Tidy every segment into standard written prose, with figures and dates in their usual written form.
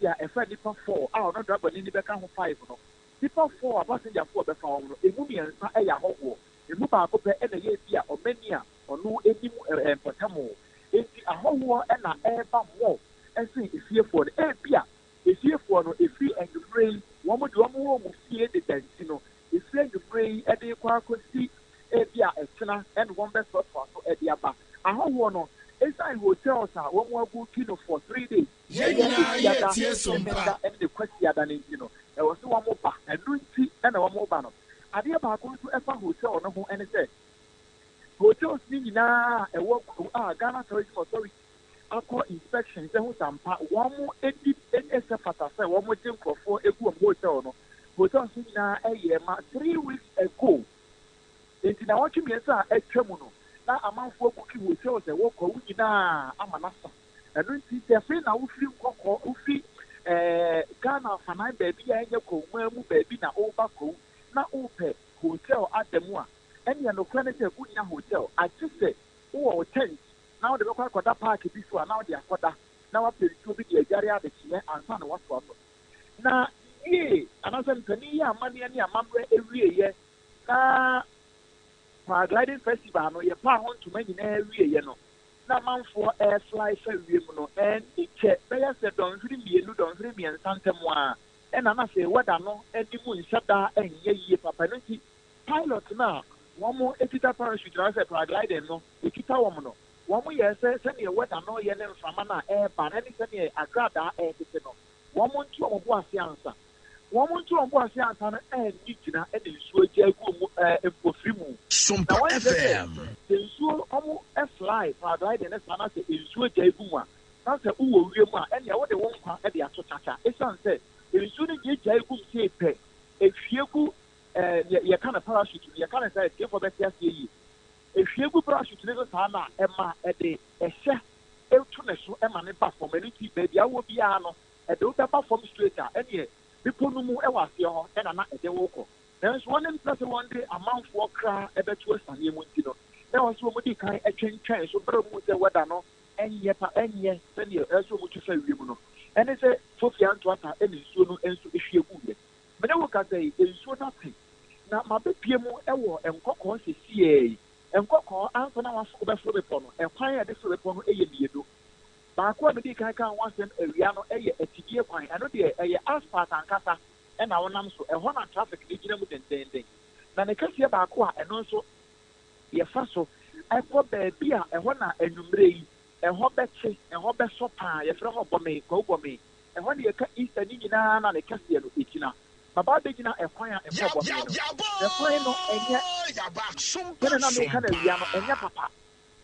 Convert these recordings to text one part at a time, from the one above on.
taxi a ɛfa nnipa four a ɔno drabani no bɛka ho five no, nnipa four a passenger four bɛfa wɔn no, emu mmiɛnsa yɛ ahɔhoɔ, emu baako pɛ na ɛyɛ ebi a ɔmanni a ɔno nnim mpɔtam. Enti ahɔhoɔ na ɛreba more sen efiefoɔ no. Ebia efiefoɔ no, ɛfiri anwummerɛ yi, wɔn deɛ wɔwɔ wɔn fie deda nti no, ɛfiri anwummerɛ yi de rekɔ akɔsi ebia ɛkyena na wɔbɛtoatoa so de aba. Ahɔhoɔ no, ɛsiane hotels a wɔabuuki no for 3 days, Yɛn ɛyɛ nyinaa Efiada, yɛretie so mpa. Memenda ne ne Kwasiada no nti no, ɛwɔ sɛ wɔba. Ɛno nti na wɔba no. Adeɛ baako nso ɛfa hotel no ho ne sɛ, hotels no nyinaa a ɛwɔ kurow a Ghana Tourism Authority akɔ inspection sɛ ho sampa wɔn di ɛsɛ fata sɛ wɔn gye nkurɔfoɔ egu wɔn hotel no, hotels no nyinaa ɛyɛ ma 3 weeks ago. Nti na wɔtwe 3 a atwa mu no na amanfoɔ booki hotels ɛwɔ Kwawu nyinaa ama n'asa. Ɛno nti sɛ afei na wofiri Nkɔkɔ, wofiri Ghana afanan baabi a ɛnyɛ Kwawuman mu baabi na woba Kwawu na wopɛ hotel ada mu a, ɛnneɛ nokorɛ ne sɛ wonnya hotel, agye sɛ wowɔ wo tent na wode bɛkɔ akɔda park bi so a na wode akɔda na wapɛ nsuo bi de adware adekyeɛ ansa na woatoa so. Na yie anaasɛ mpanin yi amanneɛ ne amammerɛ awieeɛ na paragliding festival no yɛpaa ho ntoma nyinaa awieeɛ no na amanfoɔ ɛrefly fa wiem no, ɛni kyɛ bɛyɛ sɛ dɔnhwere 2, dɔnhwere 3 ntam a ɛna na afei weather no anim nhyɛ da ɛnyɛ yie papa no nti pilot no a wɔn ekita parachute na sɛ paragliding no ekita wɔn no, wɔn yɛ sɛ sɛdeɛ weather no yɛ ne mframa no a ɛreba no ɛne sɛdeɛ agradaa ɛretete no, wɔn nto wɔn bo ase ansa. Wɔn nto wɔn bo ase ansa no ɛnni gyina ɛna nsuo gya egu mu mpofiri mu. Na Sompa wɔn kyerɛ sɛ FM. sɛ nsuo wɔn fly paragliding ne saa na sɛ nsuo gya egu mu a, na sɛ wowɔ wiem a, ɛnea wɔde wɔn nkwa ɛde ato kyakya, esan sɛ nsuo no gye gya egu mu sei pɛ, ehwie gu yɛ yɛka no parachute no, yɛka no sɛ atiefoɔ bɛte aseɛ yie, ehwie gu parachute no so saa na ɛma ɛde ɛhyɛ etu ne so ɛma ne ba fam. Ɛno ti baabi a wɔ biara no ɛde wo bɛba fam straight a ɛneɛ bepɔ no mu ɛwɔ aseɛ hɔ ɛna na ɛde wo kɔ. Nanso wɔn mpɛ sɛ wɔn de amanfoɔ kra ɛbɛto asaneɛ mu nti no, na wɔn nso wɔn di kan ɛtwentwɛn so bɛrɛ mu sɛ weather no ɛnyɛ pa, ɛnyɛ sɛdeɛ ɛsɛ wɔn tu fa wiem no. Ɛne sɛ fofia ntoata ɛne nsuo no nso ehwie gu yɛ mene wo kasa yi, nsuo no ate na mabɛpie mu ɛwɔ Nkɔkɔɔ sesiee yi. Nkɔkɔɔ ansa na wafo wobɛforo bepɔ no, ɛkwan a yɛde foro bepɔ no ɛyɛ mmienu. Baako a medi kan kan ho asɛm awia no ɛyɛ atidie kwan. Ɛno deɛ ɛyɛ asphalt ankasa ɛna wonam so. Ɛhɔ na traffic no gyina mu dendenden. Na ne kɛseɛ baako a ɛno nso yɛfa so ɛkɔ baabi a ɛhɔ na anwummerɛ yi ɛhɔ bɛkye, ɛhɔ bɛsɔ paa, yɛfrɛ hɔ Bɔme, Kwawu Bɔme. Ɛhɔ ne yɛka Easter ne nyinaa na ne kɛseɛ no ɛgyina. Baba bɛgyina ɛkwan a ɛkɔ Bɔme no. Ɛkwan no ɛnyɛ sɛdeɛ na meka no awia no, ɛnyɛ papa,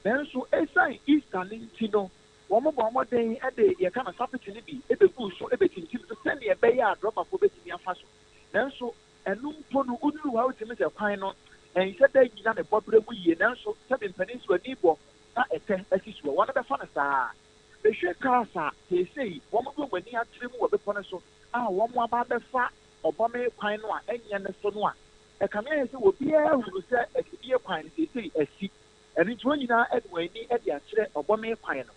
nanso ɛsiane Easter no nti no wɔn bɔ mmɔden de yɛka no sapete no bi ɛbɛgu so, ɛbɛtintim so sɛdeɛ ɛbɛyɛ a drɔbafoɔ bɛtumi afa so. Nanso ɛno mpo no woduru hɔ a wotumi sɛ kwan no ɛnhyɛ da nyina ne bɔberɛ mu yie, nanso sɛbi mpanin so ani bɔ na ɛtɛ asi soɔ, wɔn bɛfa no saa. Mehwɛ cars a seesei wɔn de wɔn ani akyerɛ mu wɔ bepɔ no so a wɔn aba abɛfa Ɔbɔme kwan no a ɛnyɛ ne so no a, ɛkame ayɛ sɛ obiara hunu sɛ atidie kwan no seesei asi. Ɛno nti wɔn nyinaa de wɔn ani de akyerɛ Ɔbɔme kwan no,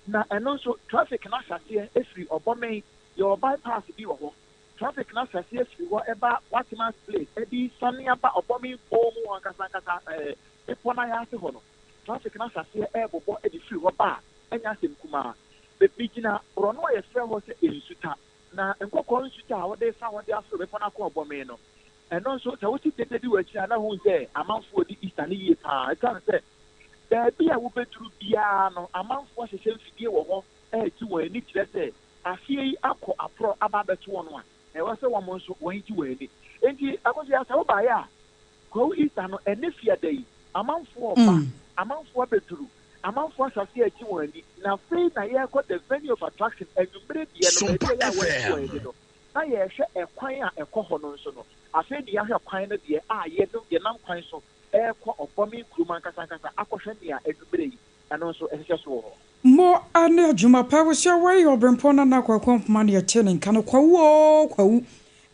na ɛno nso traffic no ahyɛseɛ efiri Ɔbɔme, yɛwɔ bypass bi wɔ hɔ, traffic no ahyɛseɛ firi hɔ ɛba Wateman's Place ɛde sane aba Ɔbɔme pɔn mu hɔ ankasa ankasa, bepɔ no ayɛ ase hɔ no, traffic no ahyɛseɛ ɛrebobɔ de firi hɔ ba a ɛnyɛ asɛm kumaa. Bebi gyina borɔno a yɛfrɛ hɔ sɛ Nsuta, na Nkɔkɔɔ Nsuta a wɔde fa hɔ de aforo bepɔ no akɔ Ɔbɔme no, ɛno nso sɛ wote dede bi wɔ akyi a na hu sɛ amanfoɔ di Easter no yie paa, ɛsiane sɛ baabi a wobɛduru biara no amanfoɔ ahyehyɛ mfidie wɔ hɔ ɛregye wɔn ani, kyerɛ sɛ afie yi akɔ aporɔ aba abɛto wɔn a ɛwɔ sɛ wɔn nso wɔn gye wɔn ani. Nti Akosua, sɛ wobaeɛ a, Kwawu Easter no ɛne fiada yi amanfoɔ ba, amanfoɔ abɛduru, amanfoɔ asase agye wɔn ani. Na afei na yɛrekɔ the venue of attraction anwummere deɛ no, Sompa baabi a yɛ a wɔagye wɔn FM. ani no, na yɛrehwɛ ɛkwan a ɛkɔ hɔ no nso no. Afei de yɛahwɛ kwan no deɛ a yɛno yɛnam kwan so ɛrekɔ Ɔbɔme kurom ankasa ankasa akɔhwɛ nea anwummere yi ɛno nso ɛhyehyɛ so wɔ hɔ. Mo ne adwuma pa wosua wɔyɛ ɔbrɛmpɔn Nana Kwaku Mpoma ne yɛte ne nka no. Kwawu o Kwawu,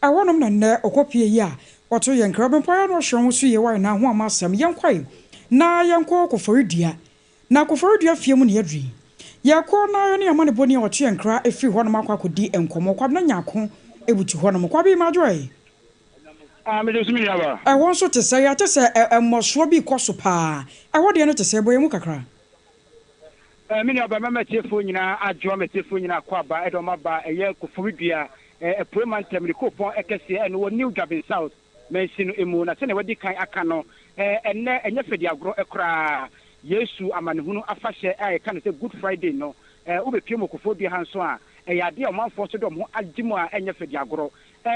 ɛhɔnom na nnɛ ɔkɔpie yi a wɔto yɛn nkra. Ɔbrɛmpɔn yɛ no ɔhyɛ ho so yie wayɛ na ho ama asɛm. Yɛnkwae na yɛnkɔ Kɔfɔredua, na Kɔfɔredua fie mu ne yɛduru yi. Yɛkɔ na yɛne amanebɔni a ɔto yɛn nkra firi hɔnom akɔ akɔdi nkɔmmɔ. Kwabena Nyarko butu hɔnom. Kwabi Madwoe. Ah, mede so me nuaba. Ɛhɔ nso te sɛ, yɛate sɛ mmɔsoɔ bi rekɔ so paa. Ɛhɔ deɛ no te sɛ, bɔ yɛn mu kakra. Me nuaba, mɛma atiefoɔ nyinaa adwo, ama atiefoɔ nyinaa akɔ aba, ɛde wɔn aba, ɛyɛ Koforidua, Apuei Mantam ne kuropɔn kɛseɛ, ɛno wɔ New Dwabin South mansin no mu. Na sɛdeɛ wɔadi kan aka no, ɛnnɛ ɛnyɛ fɛdiagorɔ koraa. Yesu amanehunu afahyɛ a yɛka no sɛ Good Friday no, wobɛpue mu wɔ Koforidua ha nso a, ɛyɛ adeɛ a ɔmanfoɔ nso de wɔn ho agye mu a ɛnyɛ fɛdiagorɔ.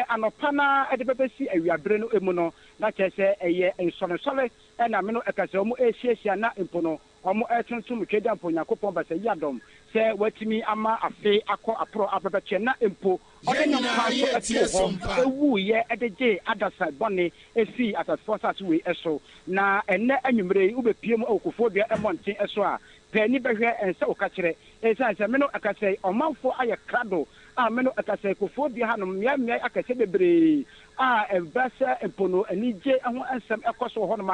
Anɔpa no ara de bɛbɛsi awiabere no mu no, na kyerɛ sɛ ɛyɛ nsɔrensɔre na me no ɛka sɛ wɔrehyiahyia na mpo no wɔretontom Twedampɔ Onyankopɔn Basayi Adɔm sɛ watumi ama afe akɔ aporɔ abɛbɛkyɛ na mpo ɔde Yɛn ne nyinaa nkwa nso yɛretie too hɔ Sompa. wuiɛ de gyee adasa bɔne fii asasefoɔ asase wei so. Na ɛnnɛ anwummere yi wobɛpue mu wɔ Kofoɔdua mmɔnten so a, pɛ ani bɛhwɛ, ɛnsɛ wo kakyerɛ. Esiane sɛ me no ɛka sɛ ɔmanfoɔ ayɛ krado a me no ɛka sɛ Kofoɔdua hanom mmeae mmeae akɛseɛ bebree a ɛba sɛ mpo no anigye ho nsɛm kɔ so wɔ hɔnom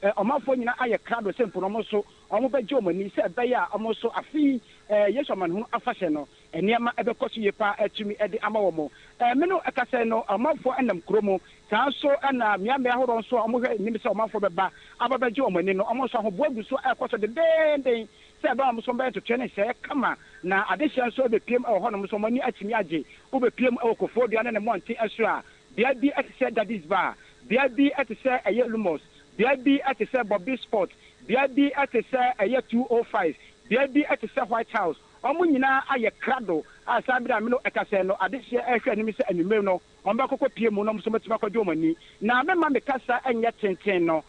a, ɔmanfoɔ nyinaa ayɛ krado sɛ mpo no wɔn nso wɔbɛgye wɔn ani sɛ ɛbɛyɛ a wɔn nso afe yi Yesu amanehunu afahyɛ no nneɛma bɛkɔ so yie paa atumi de ama wɔn. Me no ɛka sɛ no ɔmanfoɔ nam kuro mu, saa nso na mmeammea ahoroɔ nso a wɔhwɛ anim sɛ ɔmanfoɔ bɛba aba bɛgye wɔn ani no, wɔn nso ahoboa gu so rekɔ so dendeenden sɛ ɛbɛma wɔn nso wɔbɛyɛ ntotoeɛ ne nhyehyɛeɛ kama na adehyeɛ nso bɛpiem wɔ hɔnom nso wɔn ani atumi agye. Wobɛpiem wɔ Koforidua ne ne mmɔnten so a, beae bi te sɛ Daddy's Bar, beae bi te sɛ ɛyɛ Lumos, beae bi te sɛ Bobby's Spot, beae bi te sɛ ɛyɛ 205, beae bi te sɛ White House. Wɔn nyinaa ayɛ krado a saa bere a me ne wo rekasa yi no, adehyeɛ rehwɛ anim sɛ anwummere no wɔbɛkɔ kɔpue mu na wɔn nso wɔatumi akɔgye wɔn ani. Na memma me kasa nyɛ tenten no,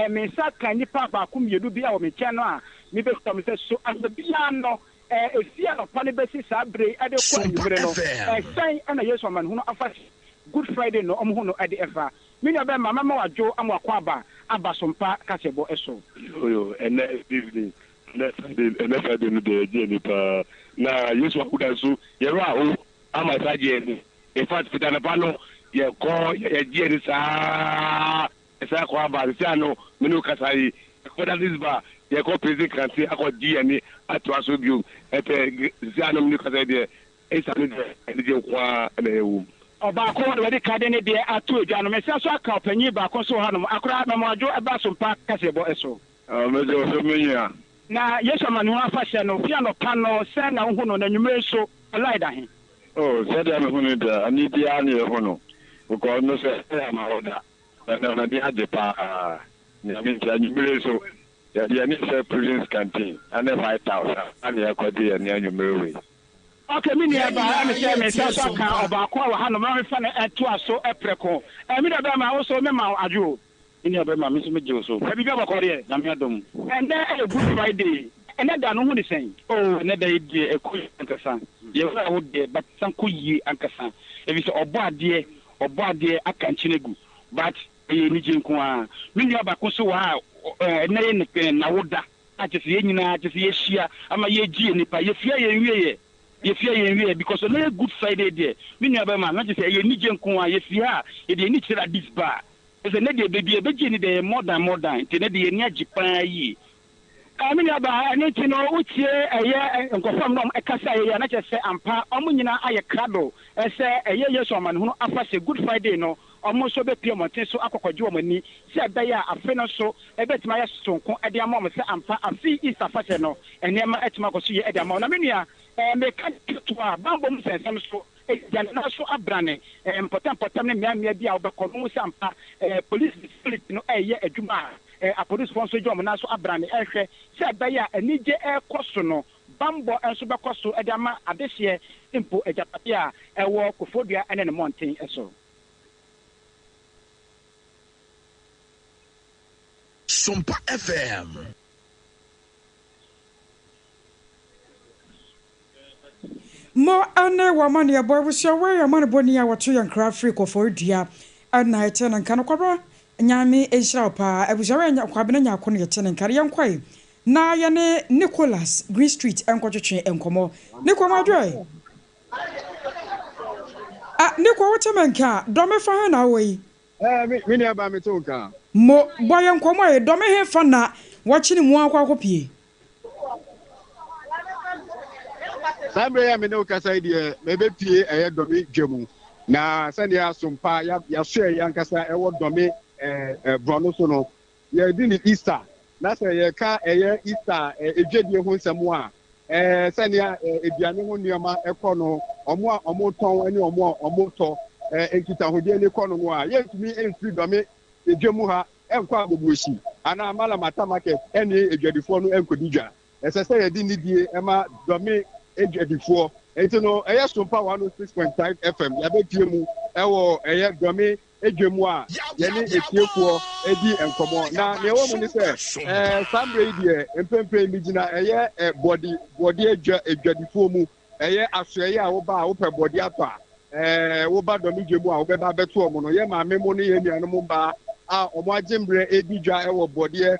me nsa ka nnipa baako mmienu bi wɔ me nkyɛn no a, mebɛbisa wɔn sɛ, So anwummerɛ biara no, ɛfiri anɔpa no bɛsi saa bere yi de rekɔ Sompa anwummere no, FM. sɛn na Yesu amanehunu afahyɛ, Good Friday, no, wɔhu no de fa? Me nuabarima, mɛma wadwo ama w'akwaaba aba Sompa kaseɛbɔ so. Yo yo, ɛnɛ evening, ɛnɛ Friday, ɛnɛ Friday no deɛ yɛgye ani paa. Na Yesu awoda nso, yɛwerɛ aho ama saa gye ani. In fact, fiti anɔpa no, yɛkɔ, yɛgye ani saa, yɛsan kɔ aba. Sisi ano, me ne wo kasa yi, yɛkɔ Daddy's Bar, yɛkɔ Prison Canteen akɔgye ani atoa so bio. Ɛtɛ, sisi ano me ne wo kasa yi deɛ, Easter no deɛ anigye nko ara na ɛwɔ mu. Ɔbaako na wadi kan de ne deɛ ato dwa no, mesan nso aka ɔpanyin baako nso wɔ hanom, akora Mɛmoadwo ɛba so mpa kaseɛbɔ so. Megye wo so me nua. Na Yesu amanehunu afahyɛ no, fi anɔpa no, sɛn na wohu no, na anwummere nso, line da he? Oh, sɛdeɛ mehu no deɛ, anigye ara na yɛhu no, because me nso ɛyɛ a mawo da, na nnɛ m'ani agye paa, Nyame nti, anwummere nso, yɛde yɛn ani hyɛ Prisons Canteen ne White House a na yɛkɔgye yɛn ani anwummere wei. Ok, me Yɛn nua baa, nyinaa ɛne sɛ me nsa yɛretie nso aka Sompa. ɔbaako a wɔ hanom na mefa no ntoa so prɛko. Me nua bɛɛma, wo nso mema wo adwo o. Me nua bɛɛma, me nso megye wo so. Sɛ biribi abɔkɔ deɛ. Nyame adom. Ɛnnɛ yɛ Good Friday, ɛnnɛ da no wohu no sɛn? Oh, ɛnnɛ da yi deɛ ɛkɔ yie ankasa. Yɛn werɛ aho deɛ, but ɛsan kɔ yie ankasa. Ɛfiri sɛ ɔbɔ adeɛ, ɔbɔ adeɛ aka nkyene agu. But ɛyɛ anigye nko ara. Me nua baako nso wɔ ha a, ɛnnɛ yɛ ne n'awoda. A kyerɛ sɛ yɛn nyinaa kyerɛ sɛ yɛahyia ama yɛregye yɛn nipa. Yɛfie a yɛnwieɛ, yɛfie a yɛnwieɛ because ɛnɛ yɛ Good Friday deɛ, me nua bɛrima, na kyerɛ sɛ ɛyɛ anigye nko ara. Yɛfie ha a, yɛde yɛn ani kyerɛ Addis Bar. Kyerɛ sɛ ɛnɛ deɛ baabi a yɛbɛgye yɛn ani deɛ ɛyɛ more than more than, nti ɛnɛ deɛ yɛn ani agye pa ara yie. Me nua baa, ɛno nti no wotie ɛyɛ nkurɔfoɔ a me ne wɔn kasaeɛ yi a, na kyerɛ sɛ ampa wɔn nyinaa ayɛ krado sɛ ɛyɛ Yesu amanehunu afahyɛ, Good Friday no, wɔn nso bɛpue mmɔnten so akɔkɔgye wɔn ani sɛ ɛbɛyɛ a afe no nso ɛbɛtumi ayɛ sononko de ama wɔn sɛ ampa afe yi Easter afahyɛ no nneɛma atumi akɔ so yie de ama wɔn. Na me nua, meka ketewa a, bammɔ mu nsɛnsɛm so gya ne nan so abrane mpɔtam mpɔtam ne mmeammea bi a wobɛkɔ no, wohu sɛ ampa police security no reyɛ adwuma a apolisifoɔ nso gya wɔn nan so abrane rehwɛ sɛ ɛbɛyɛ a anigye rekɔ so no, bammɔ nso bɛkɔ so de ama adehyeɛ mpo agyapadeɛ a ɛwɔ Koforidua ne ne mmɔnten so. Sompa FM. Mo ne w'amanneɛbɔ abusua wei amanebɔni a wɔto yɛn nkra firi Kɔfɔredua na ɛte ne nka no Kwabena Nyame nhyira wo paa abusua wei Kwabena Nyarko na yɛte ne nka no yɛnkɔe na yɛne Nicholas Greenstreet nkɔtwetwe nkɔmmɔ Nico Madwoe Ah Nico wote me nka a dɔ me fa he na wowɔ yi? Ɛɛ me me nua baa me te wo nka. Mo, bɔ yɛn nkɔmmɔ ɛ, dɔ me he fa na wɔkyene mu akɔ akɔpie? Saa mmerɛ yi a me ne wo kasa yi deɛ, mebɛpue ɛyɛ Dɔme dwa mu. Na sɛdeɛ asompa yɛasoɛ yɛ ankasa ɛwɔ Dɔme borɔno so no, yɛredi no Easter. Na sɛ yɛreka ɛyɛ Easter edwadie ho nsɛm a, sɛnea aduane ho nneɛma kɔ no, wɔn a wɔtɔn ne wɔn a wɔtɔ nkitahodie no kɔ no no a, yɛntumi mfiri Dɔme dwa mu ha nkɔ Abobuoshi anaa Mallam Atta Market ne adwadifoɔ no nkɔdi dwa. Ɛsɛ sɛ yɛde nidie ma Dɔme adwadifoɔ. Enti no, ɛyɛ Sompa 106.5 FM yɛabɛpue mu wɔ ɛyɛ Dɔme dwa mu a yɛne atiefoɔ di nkɔmmɔ. Na nea ɛwɔ mu ne sɛ, saa mmerɛ yi deɛ, mprempren megyina ɛyɛ bɔde, bɔde adwa, adwadifoɔ mu. Ɛyɛ asoɛeɛ a woba a wopɛ bɔde atɔ a, woba Dɔme dwa mu a wobɛba abɛto wɔn no. Yɛn maame mo ne yɛn nuanom mmaa a wɔagye mmerɛ redi dwa wɔ bɔdeɛ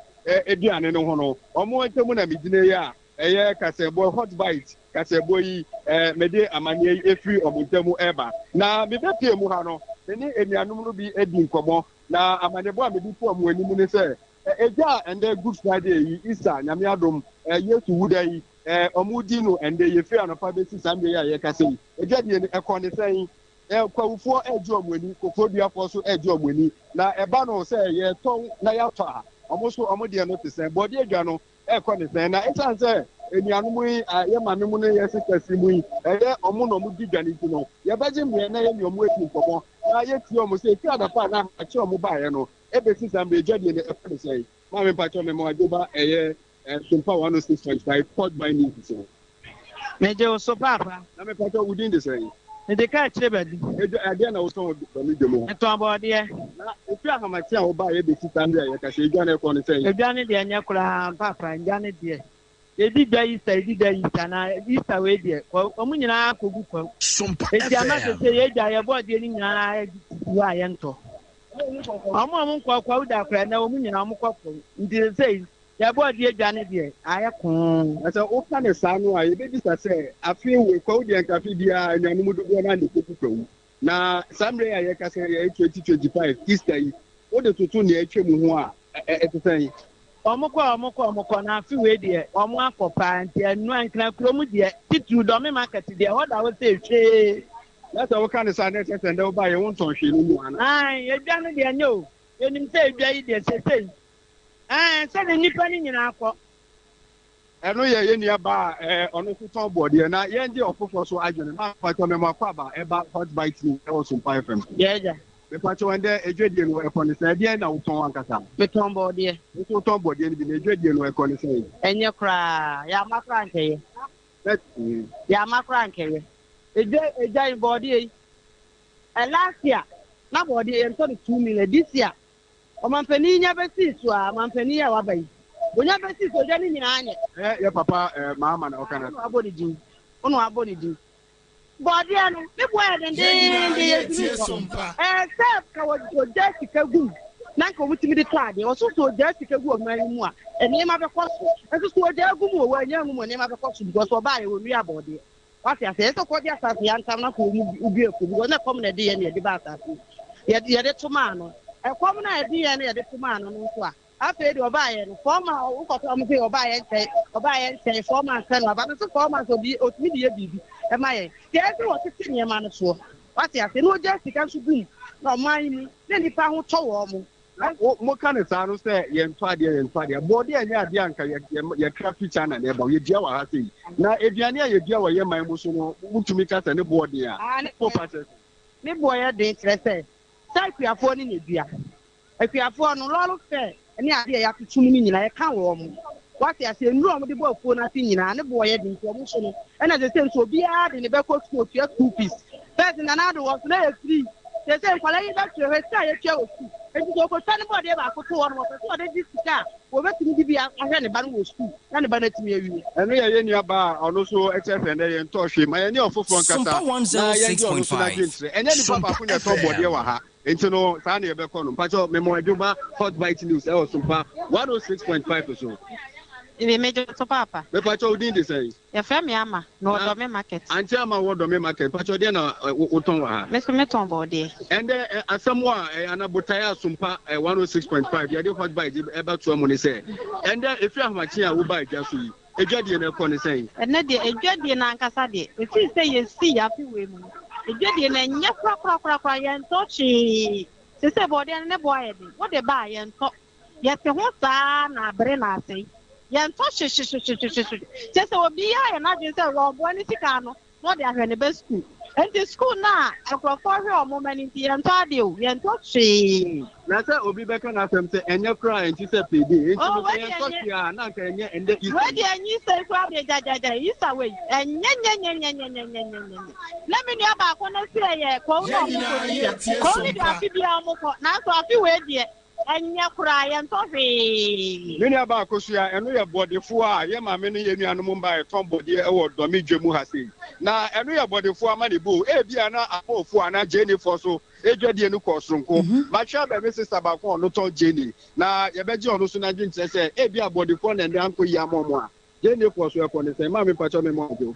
aduane no ho no, wɔn ntam na megyina yi a ɛyɛ kaseɛbɔ, hot bite kaseɛbɔ yi, mede amanneɛ yi firi wɔn ntam reba. Na mebɛpue mu ha no, me ne anuanom no bi adi nkɔmmɔ, na amanneɛbɔ a mede to wɔn anim ne sɛ, Egya a ɛndɛ Good Friday yi, Easter, Nyame adom, Yesu wuda yi, wɔredi no ɛndɛ yi, ɛfiri anɔpa bɛsi saa mmerɛ yi a yɛrekasa yi, adwadie no, ɛkɔ ne sɛn? Kwawufoɔ regye wɔn ani, kofoɔduafoɔ nso regye wɔn ani, na ɛba no sɛ yɛretɔn na yɛatɔ a, wɔn nso wɔn deɛ no te sɛn? Bɔɔdeɛ adwa no, ɛrekɔ ne sɛn? Na ɛsiane sɛ anuanom yi, yɛn maame mu ne yɛn sisters mu yi, ɛyɛ wɔn na wɔdi dwa no nti no, yɛbɛgye mmerɛ na yɛne wɔn adi nkɔmmɔ na yɛtie wɔn sɛ ɛfiri anɔpa a na akyɛ wɔn baeɛ no ɛbɛsi saa mmerɛ adwadie no ɛkɔ ne sɛn? Maame mpakyɛ me ma wadwo ba ɛyɛ Sompa 106.5 Port by News so. Megye wo so paapa. Na me pakyɛ wo din de sɛn? Mede kaa kyerɛ baabi. Edwa ɛdeɛ na wotɔn wɔ dɔme dwa mu hɔ? Metɔn bɔɔdeɛ. Na efi ahamakye a wobaeɛ bɛsi saa mmerɛ a yɛkasa yi, edwa no ɛkɔ no sɛn? Edwa no deɛ ɛnyɛ koraa paapa, edwa no deɛ yɛdi dwa Easter, yɛdi dwa Easter na Easter wei deɛ kɔ wɔn nyinaa kɔgu fam. Sompa Enti ama FM. sese yɛn dwa yɛn bɔɔdeɛ no nyinaa sisi hɔ a yɛntɔ. Wɔn a wɔnkɔ kwawu da koraa ɛnɛ wɔn nyinaa wɔkɔ fam. Nti sesei Yɛ bɔɔdeɛ dwa no deɛ ayɛ koo. Na sɛ woka no saa no a, yɛbɛbisa sɛ, Afe wei, kwawu deɛ nka afe biara anuanom dodoɔ no ara na ɛkɔgu kwawu. Na saa mmerɛ yi a yɛrekasa yi, ɛyɛ 2025, Easter yi, wode toto nea atwa mu ho a, ɛte sɛn? Wɔn kɔ, wɔn kɔ, wɔn kɔ, na afe wei deɛ, wɔn akɔ paa, nti ɛno Ankra kuro mu deɛ, titiriw Dɔme market deɛ, ɛhɔ da hɔ sɛ hwee. Na sɛ woka no saa no, ɛkyerɛ sɛ nnɛ wobaeɛ wontɔn hwee no mu anaa? Aane, edwa no deɛ ɛnyɛ o, yɛnim sɛ edwa yi deɛ seesei Ɛɛ, sɛdeɛ nnipa no nyinaa kɔ. Ɛno yɛ yɛn nua baa a ɛɛ ɔno nso tɔn bɔɔdeɛ na yɛn gye ɔfoforɔ so adwene. Maa mpakyɛw mɛmo akɔ aba ɛba Hot Bite ni ɛwɔ Sompa FM so. Yɛ agya. Mepakyɛw ɛndɛ edwadie no ɛkɔ ne sɛn? Ɛdeɛn na wotɔn ankasa? Metɔn bɔɔdeɛ. Wo nso wotɔn bɔɔdeɛ no bi na edwadie no ɛkɔ ne sɛn? Ɛnyɛ koraa. Yɛama koraa nkɛyɛ. Bɛ. Yɛama koraa nkɛyɛ. Edwa edwa yi bɔɔdeɛ yi. Ɛ last year na bɔɔdeɛ yɛntɔ no 2 million this year Ɔmanpanin yi nya bɛsii so a, ɔmanpanin yi a waba yi, onya bɛsii so, ogya no nyinaa anyɛ. Ɛyɛ yɛ papa eh, Mahama na ɔka no. Ɔna wabɔ ne din, ɔna wabɔ ne din. Bɔɔdeɛ no, ne boɔ yɛ dendeenden, yɛntumi ntɔ. Ɛɛ sɛ ka wɔgyaa sika gu mu na nka wɔtumi de tɔ adeɛ. Wɔso sɛ wɔgyaa sika gu ɔman yi mu a, nneɛma bɛkɔ so. Nso sɛ wɔgyaa gu mu o, wɔannya angu mu a, nneɛma bɛkɔ so because wɔbaeɛ wɔnwia bɔɔdeɛ. Wate aseɛ? Ɛsɛ sɛ ɔkɔgye asase yantam na afei ɔmu wodua afuo because na ɛkɔm na ɛde yɛn na yɛde ba asase yi. Yɛde yɛde to maa no. Ɛkɔm no a ɛde yɛn na yɛde to maa no no nso a, afei deɛ ɔbaeɛ no, four months wokɔtɔ ɔmo sɛ ɔbaeɛ nkyɛe, ɔbaeɛ nkyɛe, 4 months sɛ no aba no nso 4 months ɔde ɔtumi de yɛ biribi ɛma yɛn. Deɛ ɛsɛ sɛ wɔtete nneɛma no soɔ. Wate aseɛ? Na ɔgya sika nso gu mu na ɔman yi mu na nnipa ho tɔ wɔn mo. Na wo mo ka no saa no sɛ yɛntɔ adeɛ yɛntɔ adeɛ. Bɔɔdeɛ nyɛ adeɛ a nka yɛ yɛ yɛkra fi China na ɛba. Yɛdua wɔ ha sei. Na aduane a yɛdua wɔ yɛn man mu so no wotumi ka sɛ ne boɔ den a, Ah, ne wo boɔ pa kyerɛ sɛn? Ne boɔ yɛ den kyerɛ sɛ sɛ akuafoɔ no na ɛdua. Akuafoɔ no, lɔre fɛ ne adeɛ a yɛatoto mu no nyinaa ɛka wɔn. Wate aseɛ, nnuro a wɔde bɔ afuo no ase nyinaa ne boɔ yɛ den nti wɔn so no, ɛna seesei nso obiara de ne bɛ kɔ sukuu otua school fees. First Nana Addo wɔ so na ɛyɛ free. Seesei nkwadaa yi bɛtwerɛ hwɛ sika a yɛtua wɔ sukuu. Nti sɛ ɔkɔtwa ne bɔɔdeɛ baako to hɔ no wɔpɛ sɛ ɔde gye sika a wɔbɛtumi de bi ahwɛ ne ba no wɔ sukuu na ne ba no atumi awie. Ɛno yɛ yɛn nua baa a ɔno nso kyerɛ sɛ ɛnnɛ yɛntɔɔ hwee. Ma yɛne ɔfoforɔ nkasa Sompa na yɛngye ɔno nso 106.5. n'adwenkyerɛ. Ɛnyɛ nipa Sompa baako na ɛtɔ FM. bɔɔdeɛ wɔ ha. Nti no saa na yɛbɛkɔ no. Mpakyɛw mema wadwo ba Hot Bite News ɛwɔ Sompa 106.5 so. Ebi megye so paapa. Mepakyɛw wo din de sɛn? Yɛfrɛ me Ama, mewɔ Na Dɔme market. Auntie Ama wɔ Dɔme market. Mpakyɛw deɛn na wotɔn wɔ ha? Me nso metɔn bɔɔdeɛ. Ɛndɛ asɛm a anaa botaeɛ a Sompa 106.5 yɛde Hot Bite ɛbɛtoa mu ne sɛ, ɛndɛ ɛfiri ahomakye a wobaa dwa so yi, Adwadie no ɛkɔ ne sɛn? Ɛnnɛ deɛ, adwadie no ankasa deɛ, ɛfiri sɛ yɛsii afe wei mu no, adwadie no ɛnyɛ korakorakorakora, yɛntɔ hwee. Seesei bɔɔdeɛ no ne bo ayɛ den, wode ba a, yɛntɔ. Yɛte ho saa ara na abere na asɛe. Yɛntɔ hwehwehwehwehwehwe. Kyerɛ sɛ obiara ayɛ n'adwene sɛ wɔboa ne sika ano na ɔde ahwɛ ne ba sukuu. Enti sukuu no a nkurɔfoɔ hwɛ wɔn mma no nti, yɛntɔ adeɛ o, yɛntɔ hwee. Na sɛ obi bɛka n'asɛm sɛ, Ɛnyɛ koraa, ɛnte sɛ payday, enti Oh, no sɛ wei deɛ yɛntɔ ɛnyɛ. hwee a, na anka ɛnyɛ ɛnnɛ Wei Easter yi. deɛ ɛnyɛ Easter yi koraa deɛ gyagyagya, Easter wei, ɛnyɛ nyɛnyɛnyɛnyɛnyɛnyɛnyɛ. Na me nua baako no se ɛyɛ kwawu na Yɛn wɔkɔ nyinaa no bia. yɛretie Kwawu no deɛ Sompa. afe biara wɔkɔ, nanso afe wei deɛ, Ɛnyɛ koraa, yɛntɔ hwee. Me nua baa Akosua, ɛno yɛ bɔdefoɔ a yɛ maame ne yɛ nuanom mmaa ɛtɔn bɔdeɛ wɔ Dɔme dwa mu ha sei. Na ɛno yɛ bɔdefoɔ amanebɔ o, ebia na Amofoɔ anaa Gyenefoɔ so dwadie no kɔɔ soronko. Matwe abɛn me sista baako a ɔno tɔn gyeene, na yɛbɛgye ɔno nso n'adwenkyerɛ sɛ ebia bɔdefoɔ na ɛnnɛ ankɔ yie ama wɔn a, Gyenefoɔ so ɛkɔ ne sɛn? Maame mpakyɛw me mma ɔdwo.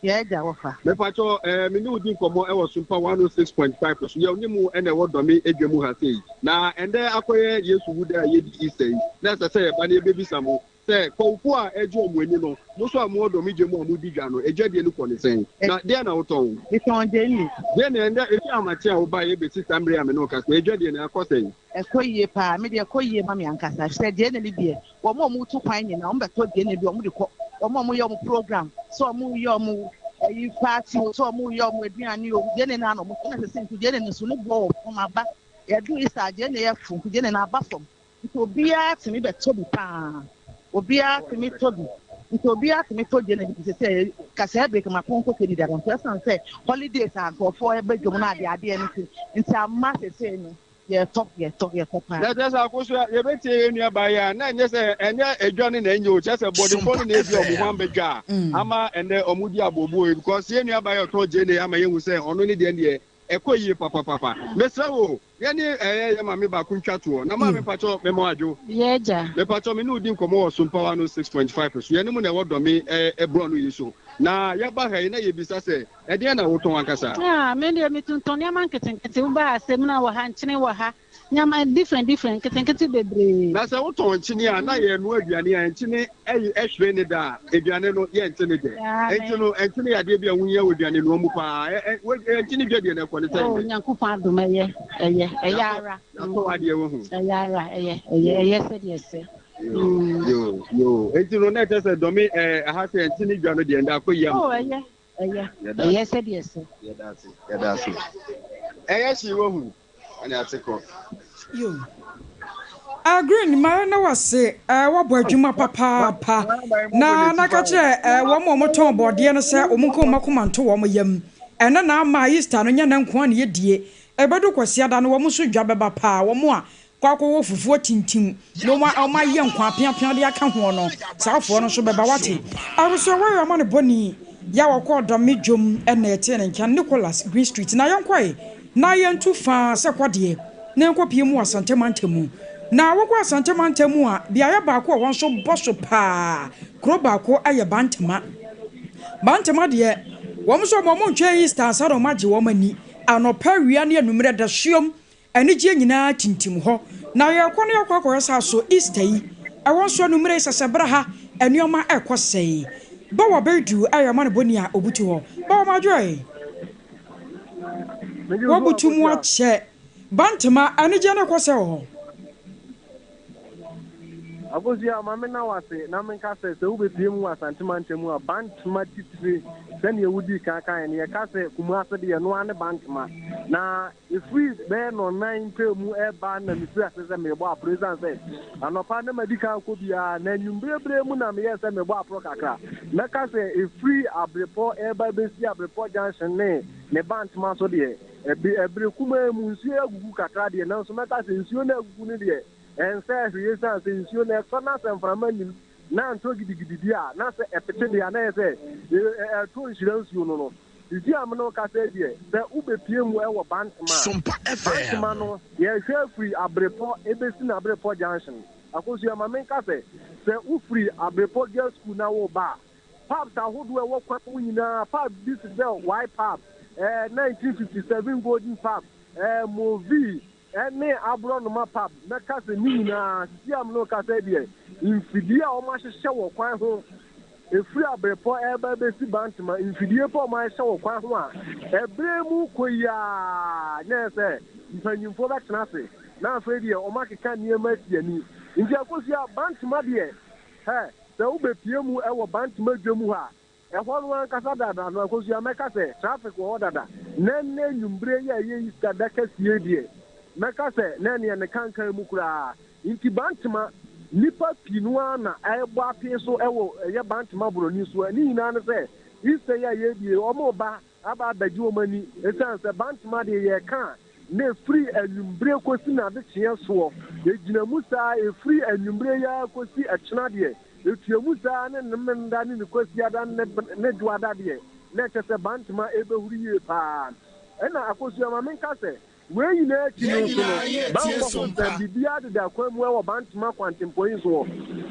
Yɛ agya wɔfa. Mepakyɛw eh, me ne wo di nkɔmmɔ wɔ Sompa 106.5 so. Yɛn ne mu na ɛwɔ Dɔme dwa mu ha sei. Na ɛndɛ akɔyɛ Yesu wu da a yɛdi Easter yi, na ɛsɛ sɛ yɛba na yɛbɛbisa mo sɛ, Kwawofoɔ a ɛregye wɔn ani no, mo nso a mowɔ Dɔme dwa mu a modi dwa no, adwadie no kɔ ne sɛn? Na deɛn na wotɔn? Metɔn gyeene. Gyeene, ɛndɛ ɛfiri ahomakye a wobaeɛ bɛsi saa mmerɛ yi a me ne wo kasa yi, adwadie no ɛkɔ sɛn? Ɛkɔ yie paa. Me deɛ ɛkɔ yie ma me ankasa, efisɛ gyeene no deɛ, Wɔn a wɔtu kwan nyinaa, wɔbɛtɔ gyeene bi, wɔde kɔ. Wɔn a wɔyɛ wɔn program, sɛ wɔreyɛ wɔn ayi party o, sɛ wɔreyɛ wɔn aduane o, gyeene no ara na wɔtɔ. Ɛna sɛsɛ nso gyeene no nso ne boɔ wɔ fam aba. Yɛdu Easter a, gyeene yɛ fo nti gyeene no aba fam. Nti obiara tumi bɛtɔ bi paa. Obiara tumi tɔ bi. Nti obiara tumi tɔ gyeene bi. Sɛsɛ kasɛɛ break mako nkɔ kɛdi dada nso ɛsan sɛ holidays a nkurɔfoɔ ɛbɛ dwom no adeadeɛ no nti nti ama sɛsɛ no. Yɛtɔ, yɛtɔ, yɛtɔ paa. Na kyerɛ sɛ Akosua, yɛbɛtie yɛn nua baa yi a, na ɛnyɛ sɛ ɛnyɛ adwa no na ɛnyɛ o, kyerɛ sɛ bɔdefɔ no na ebi a wɔn ho ambɛdwa a ama ɛnɛ wɔn di abooboo yi because yɛn nua baa yi a ɔtɔn gyeene ama yɛhu sɛ ɔno ne deɛ deɛ ɛkɔ yie papapapa. Mesrɛ wo, yɛne ɛyɛ yɛn maame baako ntwa toɔ. Na maame mpakyɛ mema wo adwo. Yɛ agya. Mepakyɛ me ne wo di nkɔmmɔ wɔ Sompawa no 6.5 so. Yɛne mo na ɛwɔ Dɔme ɛ borɔno yi so. Na yɛba ha yi na yɛbisa sɛ Ɛdeɛn na wotɔn ankasa? Ah, me deɛ metontɔn nneɛma nketenkete. Wobaa a, samina wɔ ha, nkyene wɔ ha, nneɛma different different, nketenkete bebree. Na sɛ wotɔn nkyene a, na yɛrenoa aduane a, nkyene hwere ne da a, aduane no yɛnte ne dɛ. Enti no, nkyene yɛ adeɛ bi a wohia wɔ aduane noa mu paa. Nkyene dwa deɛ no ɛkɔ ne sɛn Oh, dɛ? Nyankopɔn adom, ɛyɛ, ɛyɛ, ɛyɛ ara. Yɛatɔ w'adeɛ wahu. Ɛyɛ ara, ɛyɛ, ɛyɛ, ɛyɛ sɛdeɛ ɛsɛ. Yoo, yoo, yoo. Enti no, na ɛkyerɛ sɛ dɔme ɛha sɛ nkyene dwa no deɛ ɛnda akɔ yie ama. Oh, ɛyɛ. Ɛyɛ, ɛyɛ sɛdeɛ ɛsɛ. Yɛda ase, yɛda ase. Ɛyɛ hye wahu, ɛne ate kɔ. Yo. Ah Green ma yɛn na wase eh, wabɔ adwuma papaapa na na ka kyerɛ eh, wɔn a wɔtɔn bɔɔdeɛ no sɛ wɔn nka wɔn akoma nto wɔn yam. Ɛnɛ na ama Easter no nyɛ nɛ nko ara na yɛdie. Ɛbɛdu Kwasiada no wɔn nso dwa bɛba paa, wɔn a kɔ akɔwɔ fufuo atintim na wɔn a wɔayɛ nkwa apeapea de aka hoɔ no, saa foɔ no nso bɛba, woate? Abusua wei ama no bɔne yɛ a wɔkɔɔ Dɔme dwom na ɛtee ne nka, Nicholas, Green Street, na yɛnkɔe na yɛntu faa sɛ kɔdeɛ na yɛnkɔpie mu wɔ Asante mantam mu. Na wokɔ Asante mantam mu a, beaeɛ baako a ɛhɔ nso bɔ so paa, kuro baako yɛ Bantama. Bantama deɛ, wɔn nso wɔn ntwɛn Easter ansa na wɔagye wɔn ani, anɔpa, awia ne anwummerɛ, dasuom Anigyeɛ nyinaa tintim hɔ. Na yɛrekɔ na yɛakɔ akɔhwɛ sɛ aso Easter yi, ɛwɔ nso anwummerɛ yi sɛsɛ berɛ ha nnoɔma ɛrekɔ sɛe. Bawa Baidu ayɛ amanebɔni a ɔbutu hɔ. Bawa Madwoe, woabutu mu akyɛ. Bantama, anigyeɛ no rekɔ sɛ wɔ hɔ. Akosua, ma menna wo ase na menka sɛ, sɛ wobɛpue mu wɔ Asante mantam mu a, Bantama titire, sɛdeɛ wodii kan kaeɛ no, yɛka sɛ Kumase deɛ, ɛno ara ne Bantama. Na ɛfiri bɛyɛ nnɔnnan mpaa mu reba na mefiri aseɛ sɛ merebɔ aporɔ ɛsiane sɛ anɔpa na madi kan akɔ biara, na anwummerɛ berɛ mu na meyɛɛ sɛ merebɔ aporɔ kakra. Mɛka sɛ ɛfiri Abrepɔ reba bɛsi Abrepɔ junction ne ne Bantama so deɛ, ɛbere kumaa mu nsuo agugu kakra deɛ, nanso mɛka sɛ nsuo no a agugu no deɛ, Ɛnsɛɛ hwee esiane sɛ nsuo no ɛtɔ na sɛ mframa nnim na antɔ gidigidi deɛ a, na sɛ ɛpete deɛ a na ɛyɛ sɛ ɛretɔ nhyira nsuo no no. Seesei a me ne wo kasa yi deɛ, sɛ wobɛpue mu wɔ Bantama a, Bantama no yɛhwɛ afiri Abrepɔ ɛbɛsi Nabrepɔ junction. Akosua, ma menka sɛ, sɛ wofiri Abrepɔ Girls School na woreba a, pubs ahodoɔ a ɛwɔ kwan mu nyinaa, pub bi te sɛ Y Pub, 1957 Golden Pub, Movie, Ɛne aborɔnoma pub, mɛka sɛ ne nyinaa, sisi a me ne wo kasa yi deɛ, mfidie a wɔahyehyɛ wɔ kwan ho Ɛfiri aberepɔ reba bɛsi Bantama, mfidie pa a wɔahyehyɛ wɔ kwan ho a, ɛberɛ mu kɔ yi ara na ɛyɛ sɛ mpanimfoɔ bɛtena ase na afei deɛ wɔakeka nneɛma asi ani. Nti Akosua, Bantama deɛ, hɛ, sɛ wobɛpue mu wɔ Bantama dwa mu hɔ a, Ɛhɔ no ankasa dada no Akosua, mɛka sɛ traffic wɔ hɔ dada. Na ɛnnɛ anwummere yi a ɛyɛ Easter da kɛseɛ yi deɛ, mɛka sɛ na ɛneɛ ne kankan mu koraa. Nti Bantama, nnipa pii no ara na ɛrebɔ apee so wɔ ɛyɛ Bantama borɔni so. Ne nyinaa ne sɛ Easter yi a yɛredi yi, wɔreba aba abɛgye wɔn ani. Ɛsiane sɛ Bantama deɛ yɛreka a, na ɛfiri anwummere kɔsi n'adekyeɛ soɔ. Ɛgyina mu saa, ɛfiri anwummere yi ara kɔsi ɛkyena deɛ, Etua mu saa ne ne Menda ne ne Kwasiada ne ne Dwoada deɛ, na ɛkyɛ sɛ Bantama rebɛhuru yie pa ara. Ɛna Akosua, ma menka sɛ, wei nyinaa akyi Yɛn no nso no, nyinaa yɛretie bammɔ ho Sompa. nsɛm, biribiara deda kwan mu wɔ Bantama kwantempɔn yi soɔ.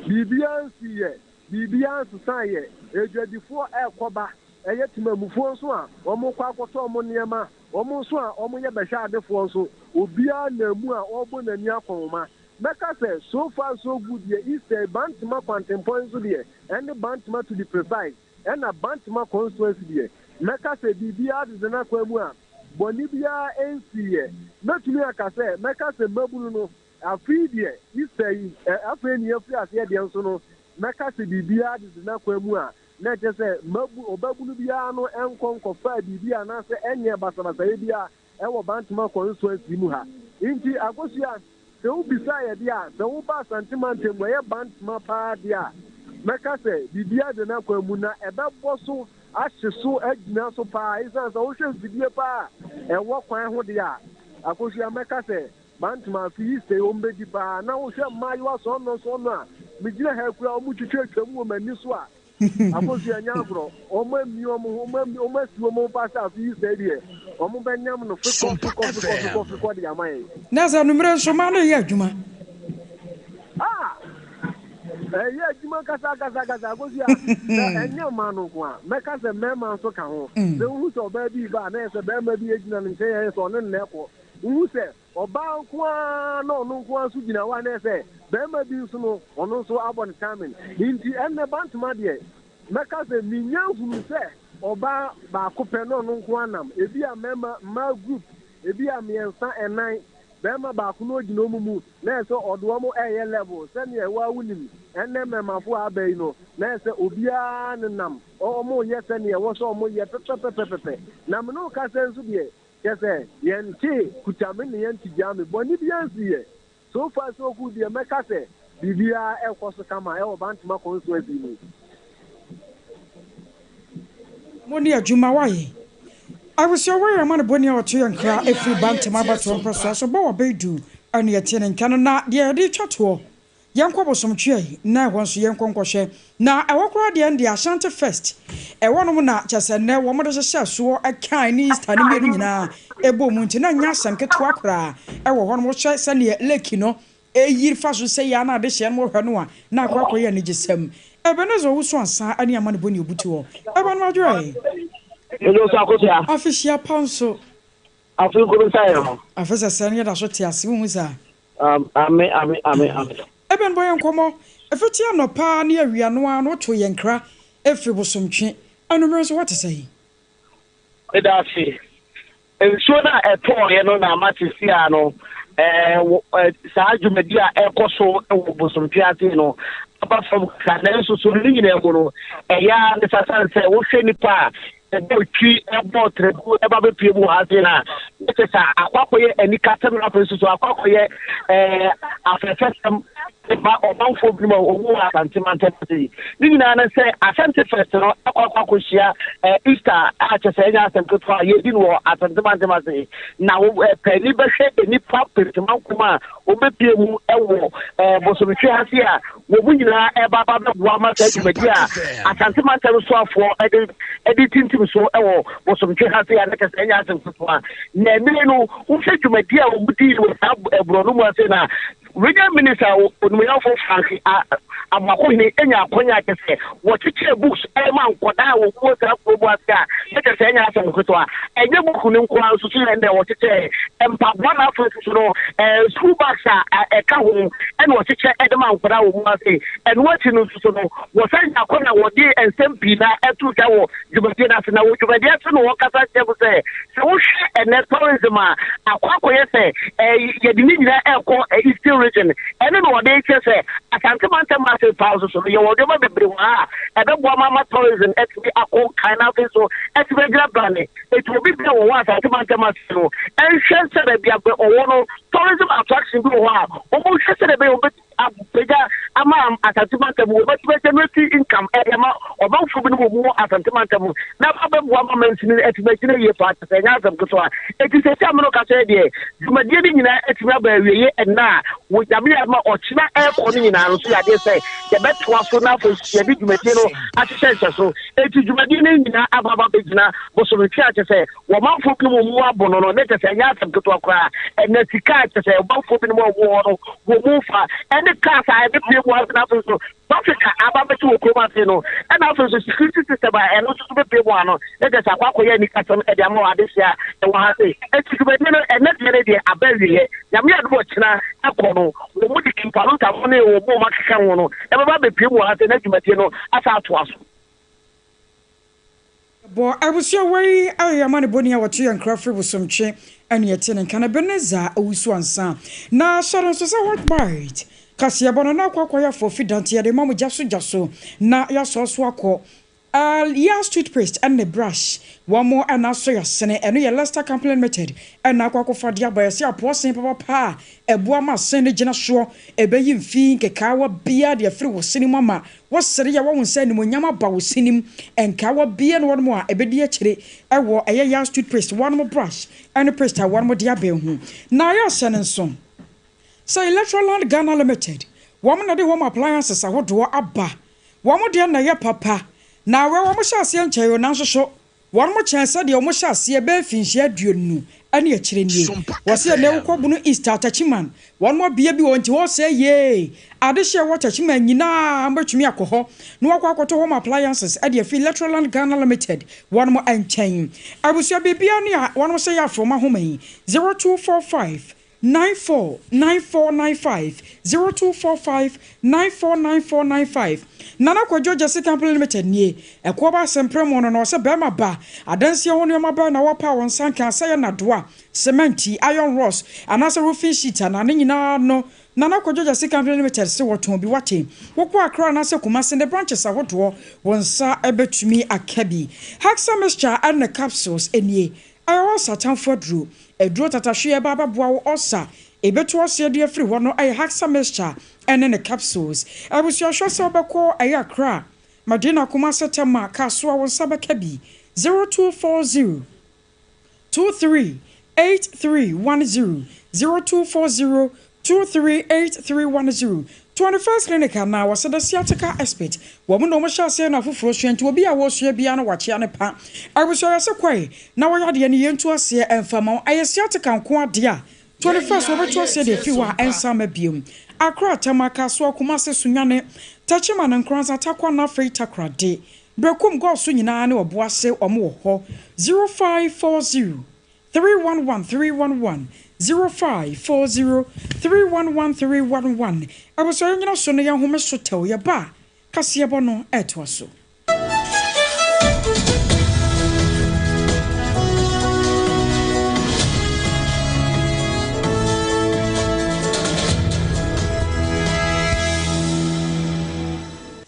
Biribiara nsiiɛ, biribiara nsesaeɛ. Adwadifoɔ rekɔ ba, ɛyɛ temamufoɔ nso a wɔrekɔ akɔtɔ wɔn nneɛma, wɔn nso a wɔyɛ bɛhwɛadefoɔ nso, obiara nam mu a ɔrebɔ n'ani akɔnhoma. Mɛka sɛ so far so good deɛ Easter yi Bantama kwantempɔn yi so deɛ ɛne Bantama to be precise ɛna Bantama constituency deɛ mɛka sɛ biribiara deda n'akwan mu a bɔne biara nsiiɛ. Mɛtumi aka sɛ mɛka sɛ mmabunu no afe yi deɛ Easter yi afei ne yɛafiri aseɛ deɛ nso no mɛka sɛ biribiara deda n'akwan mu a na ɛkyerɛ sɛ mmabu ɔbabunu biara no nkɔ nkɔfaa biribi anaasɛ ɛnyɛɛ basabasayɛ biara wɔ Bantama constituency mu ha. Nti Akosua, sɛ wo bisa yɛ deɛ a, sɛ wo ba Asante mantam mu, ɛyɛ Bantama paa deɛ a, mɛka sɛ biribiara da n'akwan mu na ɛbɛbɔ so ahye so agyina so paa. Esiane sɛ wohwɛ mfidie paa a ɛwɔ kwan ho deɛ a, Akosua, mɛka sɛ Bantama afe yi sɛi wɔn bɛdi paa. Na wohwɛ mmaayewa sɔɔnnɔ sɔɔnnɔ a megyina ha yi koraa wɔn twitwatwam wɔ m'ani so a, Akosua nyɛ agorɔ. Wɔn amia wɔn ho, wɔn amia, wɔn asi wɔn ho paa sɛ afe yi sɛɛ deɛ, wɔn bɛnyam no fekɔ, Sompa fekɔ, fekɔ, fekɔ, FM. fekɔ de ama yɛn. Na sɛ anwummere nso mmaa no reyɛ adwuma. Ah! Ɛyɛ adwuma kasa kasa kasa Akosua. Sɛ ɛnyɛ mmaa no nko a, mɛka sɛ mmarima nso ka ho. Sɛ wohu sɛ ɔbaa bi reba a, na ɛyɛ sɛ barima bi gyina ne nkyɛn a ɛyɛ sɛ ɔne no na ɛkɔ. Wohu sɛ Ɔbaa nko ara na ɔno nko ara nso gyina hɔ a na ɛyɛ sɛ barima bi nso no ɔno nso abɔ ne timing. Nti ɛnnɛ Bantama deɛ mɛka sɛ mennya nhunuu sɛ ɔbaa baako pɛ na ɔno nko ara nam. Ebia mmarima, mmaa group ebia mmiɛnsa, nnan, barima baako na ɔgyina wɔn mu na ɛyɛ sɛ ɔde wɔn reyɛ level sɛdeɛ wo ara wonim ɛnnɛ mmarimafoɔ a aba yi no na ɛyɛ sɛ obiara nenam wɔreyɛ sɛdeɛ ɛwɔ sɛ wɔyɛ pɛpɛpɛpɛpɛ. Na me ne wo kasa yi nso deɛ Kyerɛ sɛ yɛntee kuta me ne yɛnte gyaa me bɔne biara nsii yɛ. So far so good deɛ mɛka sɛ biribiara ɛrekɔ so kama ɛwɔ Bantama constituency yi mu. Mo ne adwuma wayɛ. Abusua wei ama no bɔne a ɔto yɛn nkra Yɛn ɛfiri nyinaa Bantama yɛtie abatoɔ Sompa. mpɛsoa so bɔ wɔ bɛdu ɛne yɛte ne nka no na deɛ yɛde retwa toɔ Yɛnkɔ Bosomtweɛ na ɛhɔ nso yɛnkɔ nkɔhwɛ. Na ɛhɔ koraa deɛ ɛnde Ashanti Fest ɛhɔ nom na kyerɛ sɛ nnɛ wɔn de hyehyɛ soɔ kan ne Easter no mmienu nyinaa ɛbɔ mu nti na ɛnyɛ asɛm ketewa koraa ɛwɔ hɔ nom. Wohwɛ sɛdeɛ lake no ɛyiri fa so sɛi ara na adehyeɛ no wɔhwɛ no a na akɔ akɔyɛ anigyesɛm. Ebenezer Owusu Ansah ɛne Amanebɔ ne Obutu hɔ. Ɛba no adwerɛ. Mede wo so akosua. Afehyia pa nso. Afe nkɔbisa yɛn ho. Afe sɛsɛɛ no yɛda so te ase, wonhu saa? Ame ame ame ame. Eben bɔ yɛn nkɔmmɔ. Ɛfiti anɔpa ne awia no ara no woto yɛn nkra firi Bosomtwe. Anwummere nso wote sɛn? Meda ase. Nsuo no a ɛtɔɔeɛ no na ama seesei ara no saa dwumadi a ɛrekɔ so wɔ Bosomtwe ase no aba fam kakra. Nanso so ne nyinaa mu no, ɛyɛ ara ne sɛ sane sɛ wohwɛ nnipa a ɛbɔ twi ɛbɔ trɛbu ɛba bɛpue mu wɔ ha sei no a, na kyerɛ sɛ akɔ akɔyɛ anikasɛm na afei nso so akɔ akɔyɛ ɛɛ afɛfɛsɛm ba ɔmanfoɔ binom a wɔwɔ wɔ Asante mantam ase yi. Ne nyinaa ne sɛ Asante Fest no akɔ akɔ akɔhyia ɛɛ Easter a kyerɛ sɛ ɛnyɛ asɛm ketewa a yɛdi no wɔ Asante mantam ase yi. Na wo ɛɛ paani bɛhwɛ nnipa pɛsɛmankom a wɔbɛpue mu wɔ ɛɛ Bosomtwe ase a wɔn mu nyinaa ɛreba aba abɛboa ma saa Sompa dwumadi a FM. Asante mantam soafoɔ de de tintim so wɔ Bosomtwe ha sei a na kyerɛ sɛ ɛnyɛ asɛm ketewa. Na ɛnɛ no wohwɛ dwumadi a wɔn dii wɔ saa borɔno mu ase na Regional Minister Onimonyamfo Frank Amoakohene nya akwanya a kyerɛ sɛ wɔkyekyɛɛ books ma nkwadaa a wɔwɔ saa kurow mu ase a na kyerɛ sɛ ɛnyɛ asɛm ketewa. Ɛnyɛ book no nko ara nso so na ɛnna wɔkyekyɛɛ mpaboa na afei nso so no school bags a ɛka ho na wɔkyekyɛ de ma nkwadaa a wɔwɔ mu ase. Ɛno akyi no nso so no wɔsan nya akwanya a wɔde nsɛm pii na ɛto dwa wɔ dwumadie no ase. Na wɔ dwumadie ase no wɔkasa kyerɛ mu sɛ sɛ wohwɛ ɛnɛ tourism a akɔ akɔyɛ sɛ yɛde ne nyinaa ɛrekɔ Eastern region ɛno na wɔde kyerɛ sɛ Asante mantam ase paa nso so no yɛwɔ nneɛma bebree wɔ ha a ɛbɛboa ma ama tourism atumi akɔ nkan na afei nso atumi agyina brane. Eti obi bia wɔ hɔ Asante mantam ase no ɛnhwɛ sɛ baabi a ɔwɔ no tourism attraction bi wɔ hɔ a wɔnhwɛ sɛ ɛbɛyɛ wɔbɛtumi apagya ama Asante mantam mu, wɔbɛtumi agenerate income ɛde ama ɔmanfoɔ binom a wɔwɔ Asante mantam mu na abɛboa ma mansini no atumi agyina yie paa, kyerɛ sɛ ɛnyɛ asɛm ketewa. Enti seesei a me ne wo kasa yi deɛ, dwumadie no nyinaa atumi aba awieeɛ ɛnnɛ a wɔ Nyame adom a ɔkyena ɛrekɔ no nyinaa no nso yɛ adeɛ sɛ yɛbɛtoa so na afei nso yɛde dwumadie no ahyehyɛ nhyɛso. Enti dwumadie no nyinaa aba aba abɛgyina bosome twe a kyerɛ sɛ Wɔmanfoɔ binom a wɔn abo no no, ne kyɛ sɛ ɛnyɛ asɛm ketewa koraa. Ɛnna sika a kyɛ sɛ ɔmanfoɔ binom a wɔwɔ hɔ no wɔn mu fa, ɛne cars a ɛbɛpue mu ase, na afei nso traffic a aba abɛte wɔ kurom ase no, ɛnna afei nso security system a ɛno nso so bɛpue mu ano, ne kyɛ sɛ akɔ akɔyɛ anikasɛm de ama wɔ adehyeɛ a ɛwɔ ha sei. Enti dwumadie no, ɛnnɛ deɛ no deɛ aba awieɛ. Nyame adom ɔkyena ɛkɔ no, wɔn mu de Kimpaluta mo ne wɔn a wɔakeka ho no ɛbɛba abɛpue mu wɔ ha sei na dwumadie no asan atoa so. Bɔ abusua wei ayɛ amanebɔni a wɔto yɛn nkra firi bosomtwe ɛne ɛte ne nka no Ebenezer Owusu Ansah na hyɛ no nso sɛ Hot Bite kaseɛbɔ no na akɔ akɔyɛ afɔfi dante yɛde ma mo gya so gya so na yɛasɔɔ so akɔ Al Yas toothpaste ɛne brush wɔn ɛna asɔ yɛasene ɛno yɛ Lester Company Limited ɛna akɔ akɔfa de aba yɛse apoɔ sen papapa a ɛboa ma sen no gyina soɔ ɛbɛyi mfii nkekaawa biara de afiri wo sene mu ama Wosere a woahu sɛ animuonyam aba wo senem. Nkaawa biara nni hɔnom a ɛbɛdi akyire wɔ ɛyɛ Yas toothpaste, wɔnom brush ne paste a wɔnom de abɛn ho. Na ayɛ ahyɛ no nso sɛ Electroland Ghana Limited, wɔn na ɛde home appliances ahodoɔ aba. Wɔn deɛ na ɛyɛ papa. Na wɛ wɔn hyɛ aseɛ nkyɛe o, nanso so Wɔnom kyɛn sɛdeɛ wɔn hyɛ aseɛ bɛyɛ mfinhyia aduonu ne akyire nie. Wɔse ɛnɛ wokɔ Bono East a Techiman wɔnom abea bi wɔ hɔ nti hɔ sɛɛ yie. Adehyeɛ ɛwɔ Techiman nyinaa mobɛtumi akɔ hɔ na wakɔ akɔtɔ home appliances de afiri Electroland Ghana Limited wɔnom nkyɛn. Abusua biribiara ne a wɔnom sɛ yɛ afroma homa yi 0245 94 9495 0245 94 9495 Nana Kwadwo Gyasi Company Limited nie, Ɛkoɔ ba Asemprɛ mu no na ɔsɛ bɛɛma ba, adansie ho nnoɔma bɛn na wɔpɛ a wɔn nsa nka, sɛ yɛ nnadoa, semɛnti, iron rods, anaasɛ roofing sheet anaa, ne nyinaa no Nana Kwadwo Gyasi Company Limited se wɔtɔn bi, wate? Wokɔ Accra anaasɛ Kumasi ne branches ahodoɔ, wo nsa bɛtumi aka bi. Haxa Mixture ne Capsules nie, Ɛyɛ ɔlsa atamfo aduro. Aduro tatahwe a ɛba abɛboa wo ɔlsa a ɛbɛtu ɔseɛ de afiri hɔ no yɛ Haxa mixture ne ne capsules. Abusua hwɛ sɛ wobɛkɔ ɛyɛ Accra, Madina, Kumasi, Tema, Kasoa wo nsa bɛka bi. 0240 23 8310 0240 238310 21st Clinic anaa wɔsɛ dɛ Sciatica Expert wɔn na wɔn hyɛ aseɛ na afoforɔ sua nti obi a wɔresua biara no wakyea ne pa. Abusua yɛse kɔe na wɔyɛ adeɛ no yɛntu aseɛ ɛmfa ma wo ɛyɛ sciatica nko adeɛ a 21st wɔbɛtu aseɛ de afiri hɔ a ɛnsan mma biom. Accra, Tema, Kasoa, Kumasi, Sunyani, Techiman, Nkoranza, Tarkwa na afei Takoradi. Berekum, Goaso nyinaa ne Ɔboase wɔn wɔ hɔ 0540 311 311 0540 311 311 Abusua yɛnyina so na yɛnhome so tɛw yɛba a kaseɛbɔ no ɛtoa so.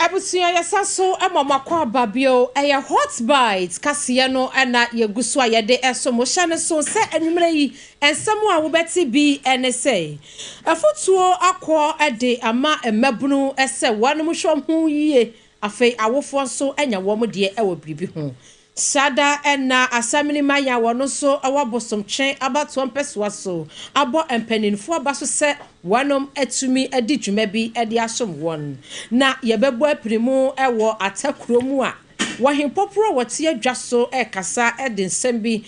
Abusua yɛsa so ma mo akwaaba bio, ɛyɛ Hot Bite kaseɛ no na yɛgu so a yɛde ɛso mo. Hyɛ no so sɛ anwummerɛ yi nsɛm a wobɛte bi ne sɛ, Afutuo akɔ de ama mmabunu sɛ wɔnom hwɛ wɔn ho yie, afei awofoɔ nso anya wɔn deɛ wɔ biribi ho. Sada na Asamini Maya a wɔno nso wɔ Bosomtwe abatoɔ mpɛsoa so abɔ mpaninfoɔ aba so sɛ wɔnom atumi adi dwuma bi de asom wɔn. Na yɛbɛbɔ apirimu wɔ Ata kuro mu a wɔhempɔporɔ a wɔte adwa so rekasa de nsɛm bi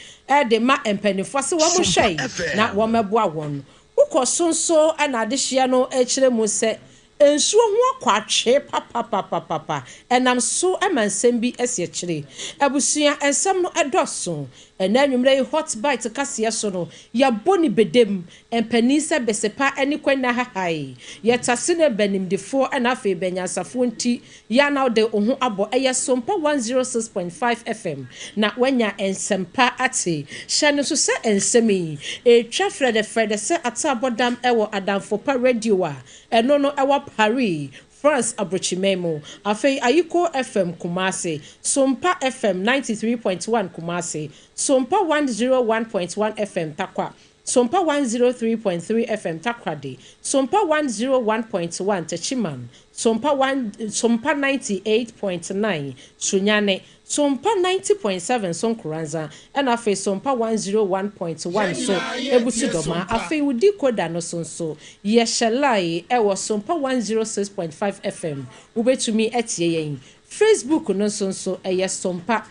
de ma mpaninfoɔ sɛ wɔn nhwɛe na wɔmmɛboa wɔn. Wokɔ so nso na adehyeɛ no kyerɛ mu sɛ Nsuo ho akɔ atwee papapapapa, ɛnam so ma nsɛm bi si akyire. Abusua, nsɛm no dɔso. Ɛnnɛ anwummerɛ yi Hot Bite kaseɛ so no, yɛabɔ ni bedem, mpanin sɛ Besepa ne Kwanna Hahae. Yɛtase no bɛ nimdefoɔ na afei bɛ nyansafoɔ nti, yɛ a na wode wo ho abɔ. Ɛyɛ Sompa 106.5 FM na woanya nsɛmpa ate. Hyɛ no nso sɛ nsɛm yi retwa frɛdɛfrɛdɛ sɛ ataabɔdam wɔ Adamfo Pa Radio a Ɛno no ɛwɔ Paris, France abrokyiman mu. Afei Ayiko FM Kumasi, Sompa FM 93.1 Kumasi, Sompa 101.1 FM Tarkwa, Sompa 103.3 FM Takoradi, Sompa 101.1 Techiman, Sompa one Sompa 98.9 Sunyani, Sompa 90.7 so Nkoranza, ɛna afei Sompa 101.1 so Ebusu Dɔma. Afei wo decoder no so nso, yɛhyɛ line wɔ Sompa 106.5 FM. Wobɛtumi atie yɛn. Facebook no nso nso, ɛyɛ Sompa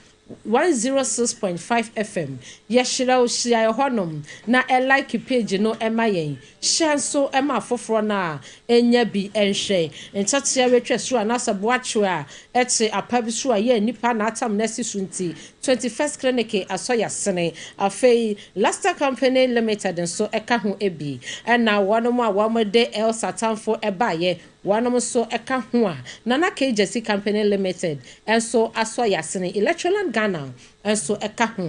106.5 FM yɛhyerɛ wo hyia ɛhɔ nom na like page no ma yɛn share nso ma afoforɔ no a ɛnya bi nhwɛ nkyɛkyea wetwa su anaasɛ boakyew a ɛte apa bi so a yɛ nnipa na atam no asi so nti 21st Clinic asɔ yasene afei Luster Company Limited nso ɛka ho bi ɛna wɔnom a wɔn de Elsa atamfo ɛbaeɛ Wɔnom nso ka ho a Nana K Gyasi Company Limited nso asɔ yasene, Electroland Ghana nso ka ho.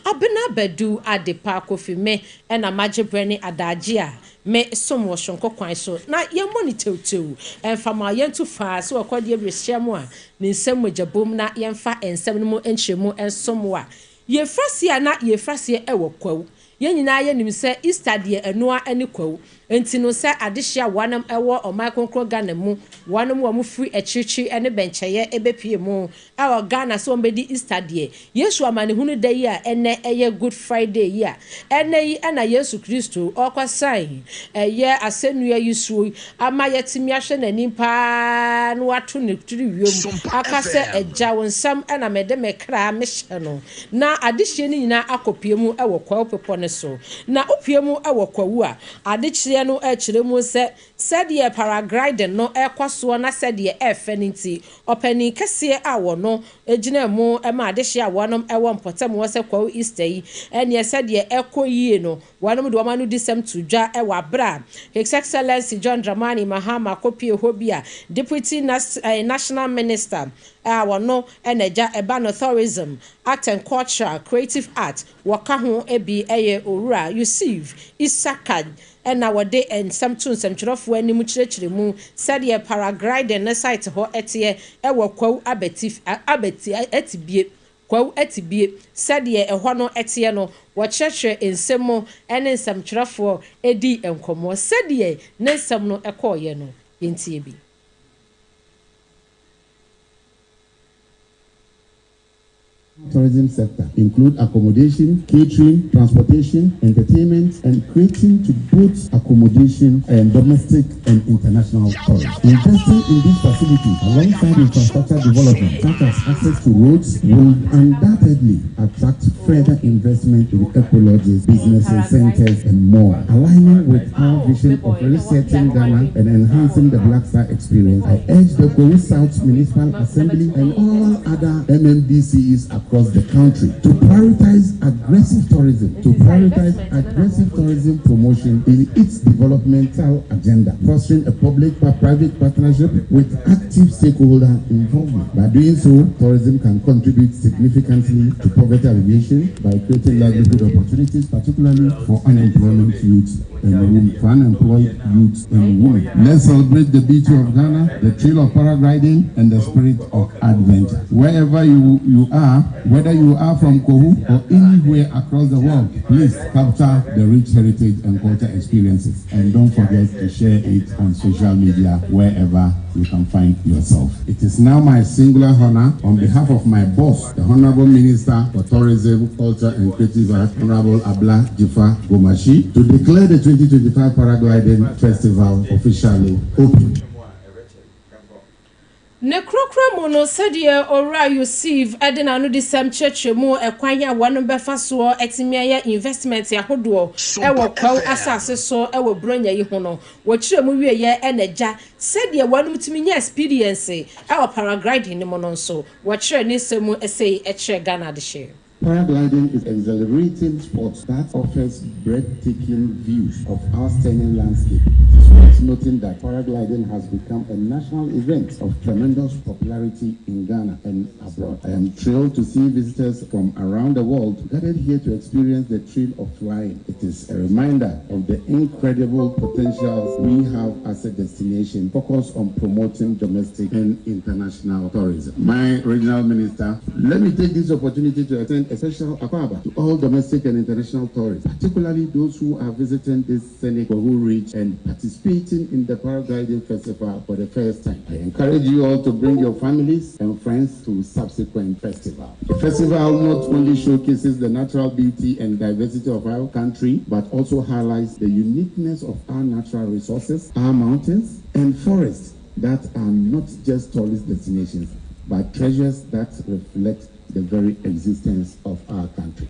Abena Badu Adepa Kofi me na magye berɛ ne adaagye a me som wɔ soronko kwan so na yɛmmɔ no tewtew mfa ma yɛntu faa sɛ wɔkɔ deɛ wirehyia mu a ne nsam mogya bom na yɛmfa nsɛm no mu nkyerɛmu nsom wo a yɛfiri aseɛ a na yɛfiri aseɛ wɔ kwawu. Yɛn nyinaa yɛnim sɛ Easter deɛ ɛnoa ne kwawu. Enti no sɛ adehye a wɔnom wɔ ɔman kronkron Ghana mu, wɔnom wɔn firi akyirikyiri ne bɛnkyɛeɛ bɛpue mu wɔ Ghana sɛ wɔn bɛdi Easter deɛ, Yesu amanehunu da yi a ɛnnɛ ɛyɛ Good Friday yi a ɛnnɛ yi na Yesu Kristo ɔrekɔsan ɛyɛ asɛnnua yi soɔ yi ama yɛatumi ahwɛ n'anim paa na wato ne tiri wiem aka sɛ Agya wo nsam na mede me kra mehyɛ no. Na adehyeɛ no nyinaa akɔpue mu wɔ Kwawu Bepɔ no so. Na wopue mu wɔ Kwawu a, adekyeɛ no kyerɛ mu sɛ sɛdeɛ paragliding no rekɔ soɔ na sɛdeɛ ɛrefɛ no nti, ɔpanin kɛseɛ a wɔno gyina mu ma adehyeɛ a wɔnom wɔ mpɔtam hɔ sɛ Kwawu Easter yi, ɛneɛ sɛdeɛ ɛkɔ yie no, wɔnom de wɔn anodisɛm to dwa wɔ aberɛ a His Excellency John Dramani Mahama kɔpue hɔ bi a Deputy National Minister a wɔno na agya ɛba no Tourism, Art and Cultural, Creative Art, wɔka ho bi yɛ Owura Yussif Issaka na wɔde nsɛm to nsɛmtwerɛfoɔ anim kyerɛkyerɛ mu sɛdeɛ paragliding no site hɔ teɛ wɔ Kwawu Abati Abati Atibie Kwawu Atibie sɛdeɛ ɛhɔ no teɛ no wɔkyerɛkyerɛ nsɛm mu ne nsɛmtwerɛfoɔ di nkɔmmɔ sɛdeɛ ne nsɛm no kɔeɛ no yɛntie bi. Tourism sector include accommodation, catering, transportation, entertainment, and creating to both accommodation and domestic and international tourists. Investing in these facilities alongside infrastructure development such as access to roads will undoubtedly attract further investment in eco-lodges, businesses, centers, and more. Aligning with our vision of resetting Ghana and enhancing the Black Star experience, I urge the Kwahu South Municipal Assembly and all other MMDCs across the country to prioritize aggressive tourism, to prioritize aggressive tourism promotion in its developmental agenda, fostering a public-private partnership with active stakeholder involvement. By doing so, tourism can contribute significantly to poverty alleviation by creating livelihood opportunities, particularly for unemployment youth and women, for unemployed youth and women. Let's celebrate the beauty of Ghana, the thrill of paragliding, and the spirit of adventure. Wherever you, you are, whether you are from Kohu or anywhere across the world, please capture the rich heritage and culture experiences. And don't forget to share it on social media wherever you can find yourself. It is now my singular honor, on behalf of my boss, the Honorable Minister for Tourism, Culture and Creative Arts, Honorable Abla Dzifa Gomashie, to declare the 2025 Paragliding Festival officially open. Ne korokoro mu no, sɛdeɛ Owura Yusuf de n'anodisɛm kyerɛkyerɛ mu ɛkwan a wɔnom bɛfa soɔ atumi ayɛ investment ahodoɔ wɔ Kwawu asase so wɔ Buronya yi ho no, wɔkyerɛ mu wieɛ na agya sɛdeɛ wɔnom tumi nya experience wɔ paragliding no mu no nso, wɔkyerɛ ne nsɛm mu sei kyerɛ Ghana adehyeɛ. Paragliding is an exhilarating sport that offers breathtaking views of outstanding landscape. It is worth noting that paragliding has become a national event of tremendous popularity in Ghana and abroad. I am thrilled to see visitors from around the world gathered here to experience the thrill of flying. It is a reminder of the incredible potentials we have as a destination focused on promoting domestic and international tourism. My regional minister, let me take this opportunity to extend a special akwaaba to all domestic and international tourists, particularly those who are visiting this scenic Kwahu Ridge and participating in the Paragliding Festival for the first time. I encourage you all to bring your families and friends to subsequent festivals. The festival not only showcases the natural beauty and diversity of our country, but also highlights the uniqueness of our natural resources, our mountains, and forests that are not just tourist destinations, but treasures that reflect the very existence of our country.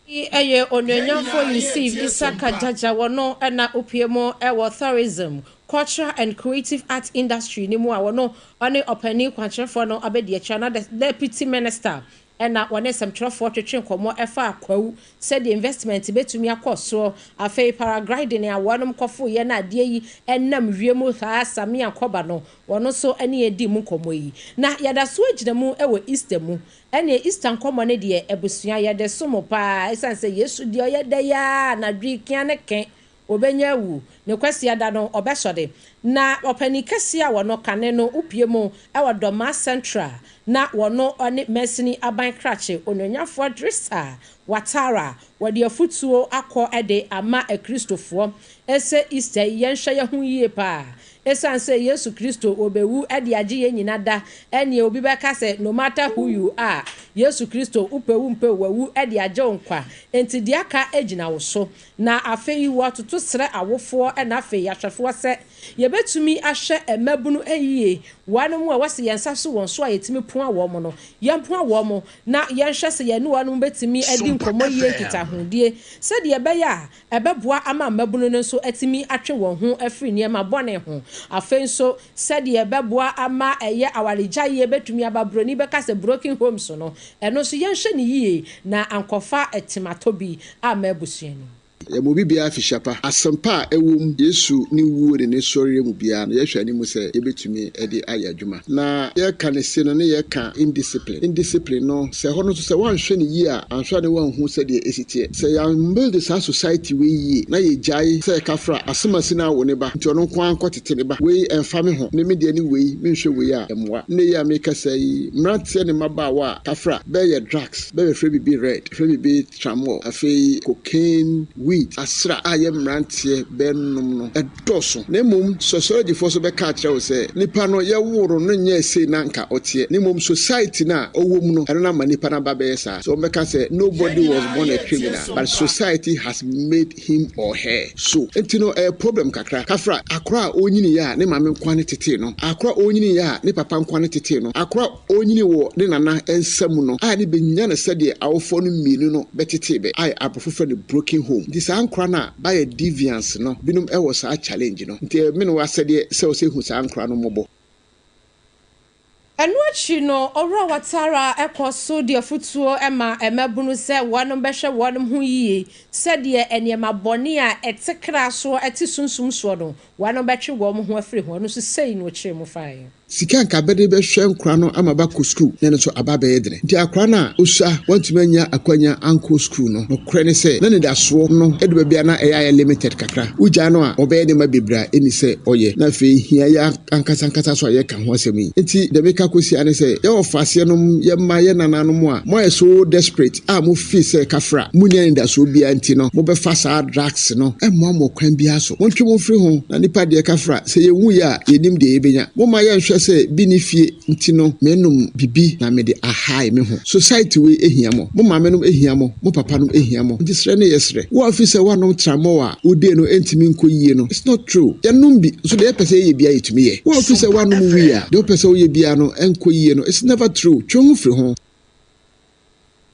Yi yɛ Onuonyamfoɔ Yusuf Isaka Jaja wɔno na opue mu wɔ Tourism, Cultural and Creative Arts Industry no mu a wɔno ɔne ɔpanin kwankyerɛfoɔ no abɛdi akyire anaa Deputy Minister na wɔne nsɛmtwerɛfoɔ twetwe nkɔmmɔ ɛfa Kwawu sɛdeɛ investment bɛtumi akɔ soɔ afei paragliding a wɔnom kɔfoyɛ na adeɛ yi ɛnam wiem saa Samia Kɔba no wɔno nso ne yɛdi mu nkɔmmɔ yi na yɛda so agyina mu wɔ Easter mu ɛne Easter nkɔmmɔ no deɛ abusua yɛde som paa ɛsiane sɛ Yesu deɛ ɔyɛ dɛ yaa anadwo kia ne ke obɛnya awu ne kwasiada no ɔbɛsɔre na ɔpanin kɛseɛ a wɔno kane no wopie mu ɛwɔ Dɔma Central na wɔno ɔne mansini aban krakye onuonyamfoɔ Drissa Watara wɔde afutuo akɔ de ama akristofoɔ ɛsɛ Easter yi yɛnhwɛ yɛn ho yie paa ɛsiane sɛ Yesu Kristo wɔbɛwu de agye yɛn nyina da ɛneɛ obi bɛka sɛ no matter who you are Yesu Kristo wopɛ wu mpɛ wawu de agye wo nkwa enti deɛ aka gyina wo so na afei wɔatoto srɛ awofoɔ ɛna afei ahwɛfoɔ sɛ yɛbɛtumi ahwɛ mmabunu yie wɔn mu a wɔsi yɛn nsa so wɔn so a yɛtumi poa wɔn no yɛn poa wɔn mo na yɛnhwɛ sɛ yɛne wɔn bɛtumi adi nkɔmmɔ yie nkitahodie sɛdeɛ ɛbɛyɛ a ɛbɛboa ama mmabunu no nso atumi atwe wɔn ho afiri nneɛma bɔne ho afei nso sɛdeɛ ɛbɛboa ama ɛyɛ awaregyaeɛ bɛtumi aba buroni bɛka sɛ broken homes no ɛno nso yɛnhwɛ ne yie na ankɔfa ɛtematɔ bi ama abusua no. Yɛma obi biara fihyia pa. Asɛmpa a ɛwɔ mu Yesu ne wuo ne ne sɔreɛ mu biara no yɛhwɛ anim sɛ yɛbɛtumi de ayɛ adwuma. Na yɛka ne se no ne yɛka indiscipline. Indiscipline no sɛ hɔ no nso sɛ woanhwɛ no yie a anhwɛ ne woanhu sɛdeɛ ɛsi teɛ. Sɛ yɛambuild saa society wei yie na yɛgyae sɛ yɛka fra asɛm no awo ne ba nti ɔno nko ara nkɔtete ne ba. Wei ɛmfa me ho me me deɛ ne wei menhwɛ wei a ɛmmoa. Nnɛ yi a mekasa yi mmeranteɛ ne mmabaawa a kafra bɛyɛ drugs bɛbɛfrɛ biribi red frɛ biribi tramol afei cocaine weed asra a yɛ mmeranteɛ bɛnom no ɛdɔɔso na mmom sociologyfoɔ so bɛka akyerɛ wo sɛ nipa no yɛworo no nyɛ sei na nka ɔteɛ na mmom society no a ɔwɔ mu no ɛno no ama nipa no aba bɛyɛ saa so wɔbɛka sɛ nobody was born a criminal but society has made him or her so nti no ɛyɛ problem kakra kafra akora a ɔnyini yɛ a ne maame nkoa ne tetee no akora a ɔnyini yɛ a ne papa nkoa ne tetee no akora a ɔnyini wɔ ne nana nsa mu no a ne bɛnya no sɛdeɛ awofoɔ no mmienu no bɛtetee bɛ a aborɔfo frɛ no broken home nti saa nkora no a bayɛ deviance no binom ɛwɔ saa challenge no nti me ne wɔ asɛdeɛ sɛ wɔ sɛ hu saa nkora no mmɔbɔ. Ɛno akyi no Owura Watara ɛkɔ so de afotuo ma mmabunu sɛ wɔnom bɛhwɛ wɔnom ho yie sɛdeɛ nneɛma bɔne a ɛte kra soɔ ɛte sunsum soɔ no wɔnom bɛtwe wɔn ho afiri ho ɛno nso sei na ɔkyerɛ mu faeɛ. Sika nka bɛde bɛhwɛ nkora no ama bakɔ sukuu na ɛno nso aba bɛyɛ dene nti akora no a osua wɔntumi anya akwanya ankɔ sukuu no nokorɛ ne sɛ na nidasoɔ no ɛde baabi a na ɛyɛ ayɛ limited kakra wogyaa no a ɔbɛyɛ nneɛma bebree a ɛni sɛ ɔyɛ na afei hia yɛ ankasa ankasa so a yɛka ho asɛm yi nti deɛ meka kɔsi ane sɛ yɛwɔ faaseɛ nom yɛma yɛ nananom a moayɛ so desperate a mofii sɛ kafra munni anidasoɔ biara nti no mobɛfa saa drugs no ɛmmoa mo kwan biara so montwe mo mfiri ho na nipa deɛ kafra sɛ yɛwu yɛ a yɛnim deɛ yɛbɛnya momma yɛnhwɛ. sɛ bi nni fie nti no menom bibi na mede ahae me ho. Society wei hia mo. Mo maame nom hia mo, mo papa nom hia mo. Nti srɛ ne yɛ srɛ. Wo a wofi sɛ woanom tramɔɔ a wo day no ntumi nkɔ yie no, it's not true. Yɛnom bi nso deɛ yɛpɛ sɛ yɛyɛ biara yɛtumi yɛ. Wo a wofi sɛ woanom wii a deɛ wopɛ sɛ woyɛ biara no nkɔ yie no, it's never true. Twe wo ho firi ho.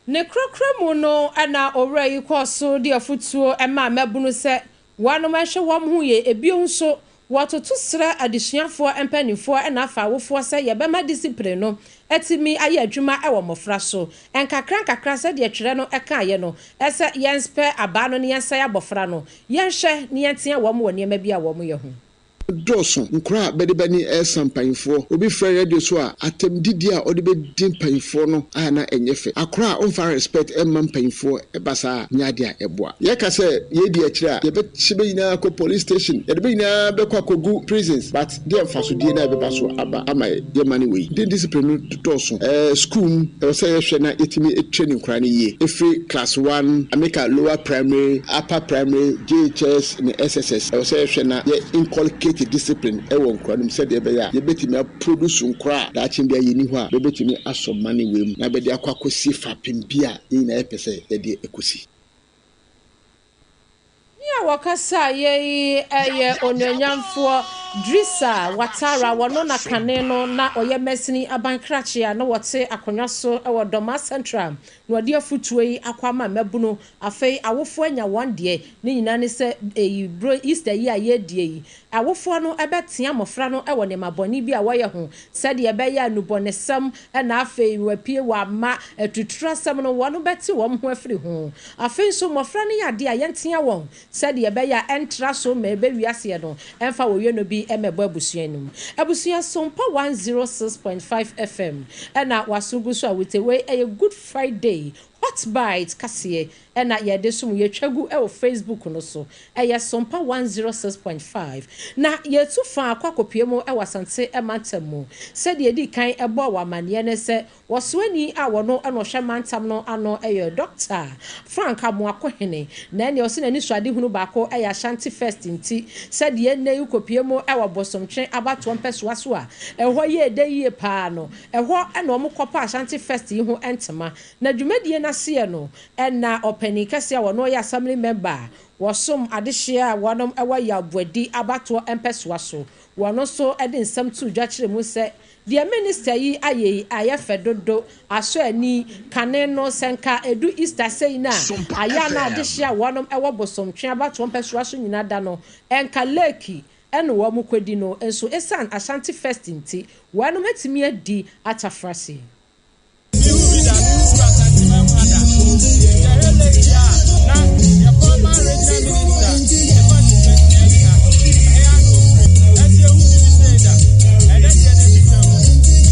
Ne korakora mu no na owura yi kɔɔ so de afotuo maa mmabunu sɛ wɔnom nhwɛ wɔn ho yie. Bio nso, wɔtoto srɛ adesuafoɔ mpaninfoɔ na afa awofoɔ sɛ yɛbɛma disipline no atumi ayɛ adwuma wɔ mmɔfra so nkakra nkakra sɛdeɛ twerɛ no kaeɛ no sɛ yɛnspɛ abaa no na yɛnsɛe abɔfra no, yɛnhwɛ na yɛntea wɔn wɔ nneɛma bi a wɔyɛ ho. Dɔɔso, nkora a bɛde bɛ ani resa mpanyimfoɔ. Obi frɛ radio so a, atɛmdidie a ɔde bɛdi mpanyimfoɔ no a na ɛnyɛ fɛ. Akora a ɔmfa respect mma mpanyimfoɔ, ɛba saa a, nyɛ adeɛ a ɛboa. Yɛka sɛ yɛredi akyire a, yɛbɛkye bɛ nyinaa akɔ police station, yɛde bɛ nyinaa bɛkɔ akɔgu prisons, but deɛ mfasodie no a ɛbɛba so aba ama yɛ mane wei. Indiscipline no dɔɔso. Ɛɛ school mu, ɛwɔ sɛ yɛhwɛ na yɛtumi train nkwadaa no yie. Ɛfiri class one, meka lower primary, upper primary, JHS ne SSS, ɛwɔ sɛ yɛhwɛ na yɛ inculcate discipline wɔ nkwadaa no mu sɛdeɛ ɛbɛyɛ a yɛbɛtumi a produce nkwadaa a daakye biara yɛnni hɔ a bɛbɛtumi asɔ mane wei mu na bɛde akɔ akɔsi fapem bi a yɛn nyinaa yɛpɛ sɛ yɛde kɔsi. Nea wɔkasaeɛ yi yɛ Onuonyamfoɔ Drissa Ouattara, wɔno na kane no na ɔyɛ mansini aban krakye a na wɔte akonnwa so wɔ Dormaa Central na wɔde afotuo yi akɔ ama mmabunu. Afei awofoɔ anya wɔn deɛ, ne nyinaa ne sɛ eyi bro Easter yi a yɛredie yi, awofoɔ no bɛtea mmɔfra no wɔ nneɛma bɔne bi a wɔyɛ ho sɛdeɛ ɛbɛyɛ a nnubɔnesɛm na afei wɔapue wɔama atuturasɛm no wɔn bɛte wɔn ho afiri ho. Afei nso, mmɔfra no yɛ adeɛ a yɛntea wɔn sɛdeɛ ɛbɛyɛ a ɛntra so ma ɛbɛwie aseɛ no, ɛmfa wɔyɛ no bi mmɛbɔ abusua no mu. Abusua Sompa 106.5 FM na w'aso gu so a wotie. Wei ɛyɛ Good Friday Hot Bite kaseɛ na yɛde som yɛtwa gu wɔ Facebook no so. Ɛyɛ Sompa 106.5. Na yɛtu fa akɔ akɔpue mu wɔ Asante mantam mu. Sɛdeɛ yɛdii kan bɔɔ wo amanneɛ ne sɛ, Ɔsoani a ɔno na ɔhwɛ mantam no ano yɛ Dɔkta Frank Amoakohene, na ɛnneɛ ɔse n'anisoadehunu baako yɛ Ashanti First nti sɛdeɛ nnɛ yi wokɔpue mu wɔ Bosomtwe abatoɔ mpɛsoa so a ɛhɔ yɛ dɛ yie pa ara no, ɛhɔ na wɔkɔpa Ashanti First yi ho ntoma. Na dwumadie no aseɛ no na ɔpanin kɛseɛ a ɔno yɛ Assembly Member a wɔsom adehyeɛ a wɔnom wɔ Yaw Boadi abatoɔ mpɛsoa so, wɔno nso de nsɛm too dwa kyerɛ mu sɛ Deɛ minister yi ayɛ yi ayɛ fɛ dodo, asɔ ani, kane no sɛ nka ɛdu Easter sei no a, ayɛ a na adehyeɛ a wɔnom wɔ Bosomtwe abatoɔ mpɛsoa so nyina da no, nka lake ɛna wɔn kɔdi no, nso ɛsiane Ashanti Fest nti, wɔnom atumi adi atafrase. Mehu bi da, mehu bi wɔ Asanteman mu ha da. Yɛhwɛ lake yi a, na yɛ former regional minister ne constituency na ɛne ha. Ɛhe ara na ofiri. Nanso yɛhu biribi sei da. Ɛnɛ deɛ na ebi twam.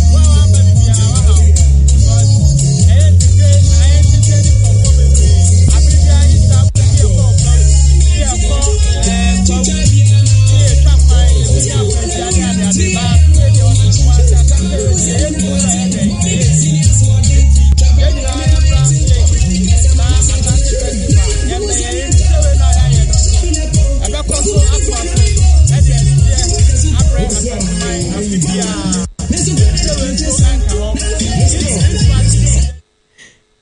Wo a wamma biribiara wahaw. Because ɛyɛ entertain, ayɛ entertain nkurɔfoɔ bebree. Abere biara Easter ne yɛkɔ ɔkwawu, ne yɛkɔ ɛɛ kwawu, ne yɛtwa kwan, yɛkɔnya akwanhyia ne adeade. But afei deɛ ɔte Kumasi Asante region, ɛyɛ ne mu na ɛyɛ dɛn.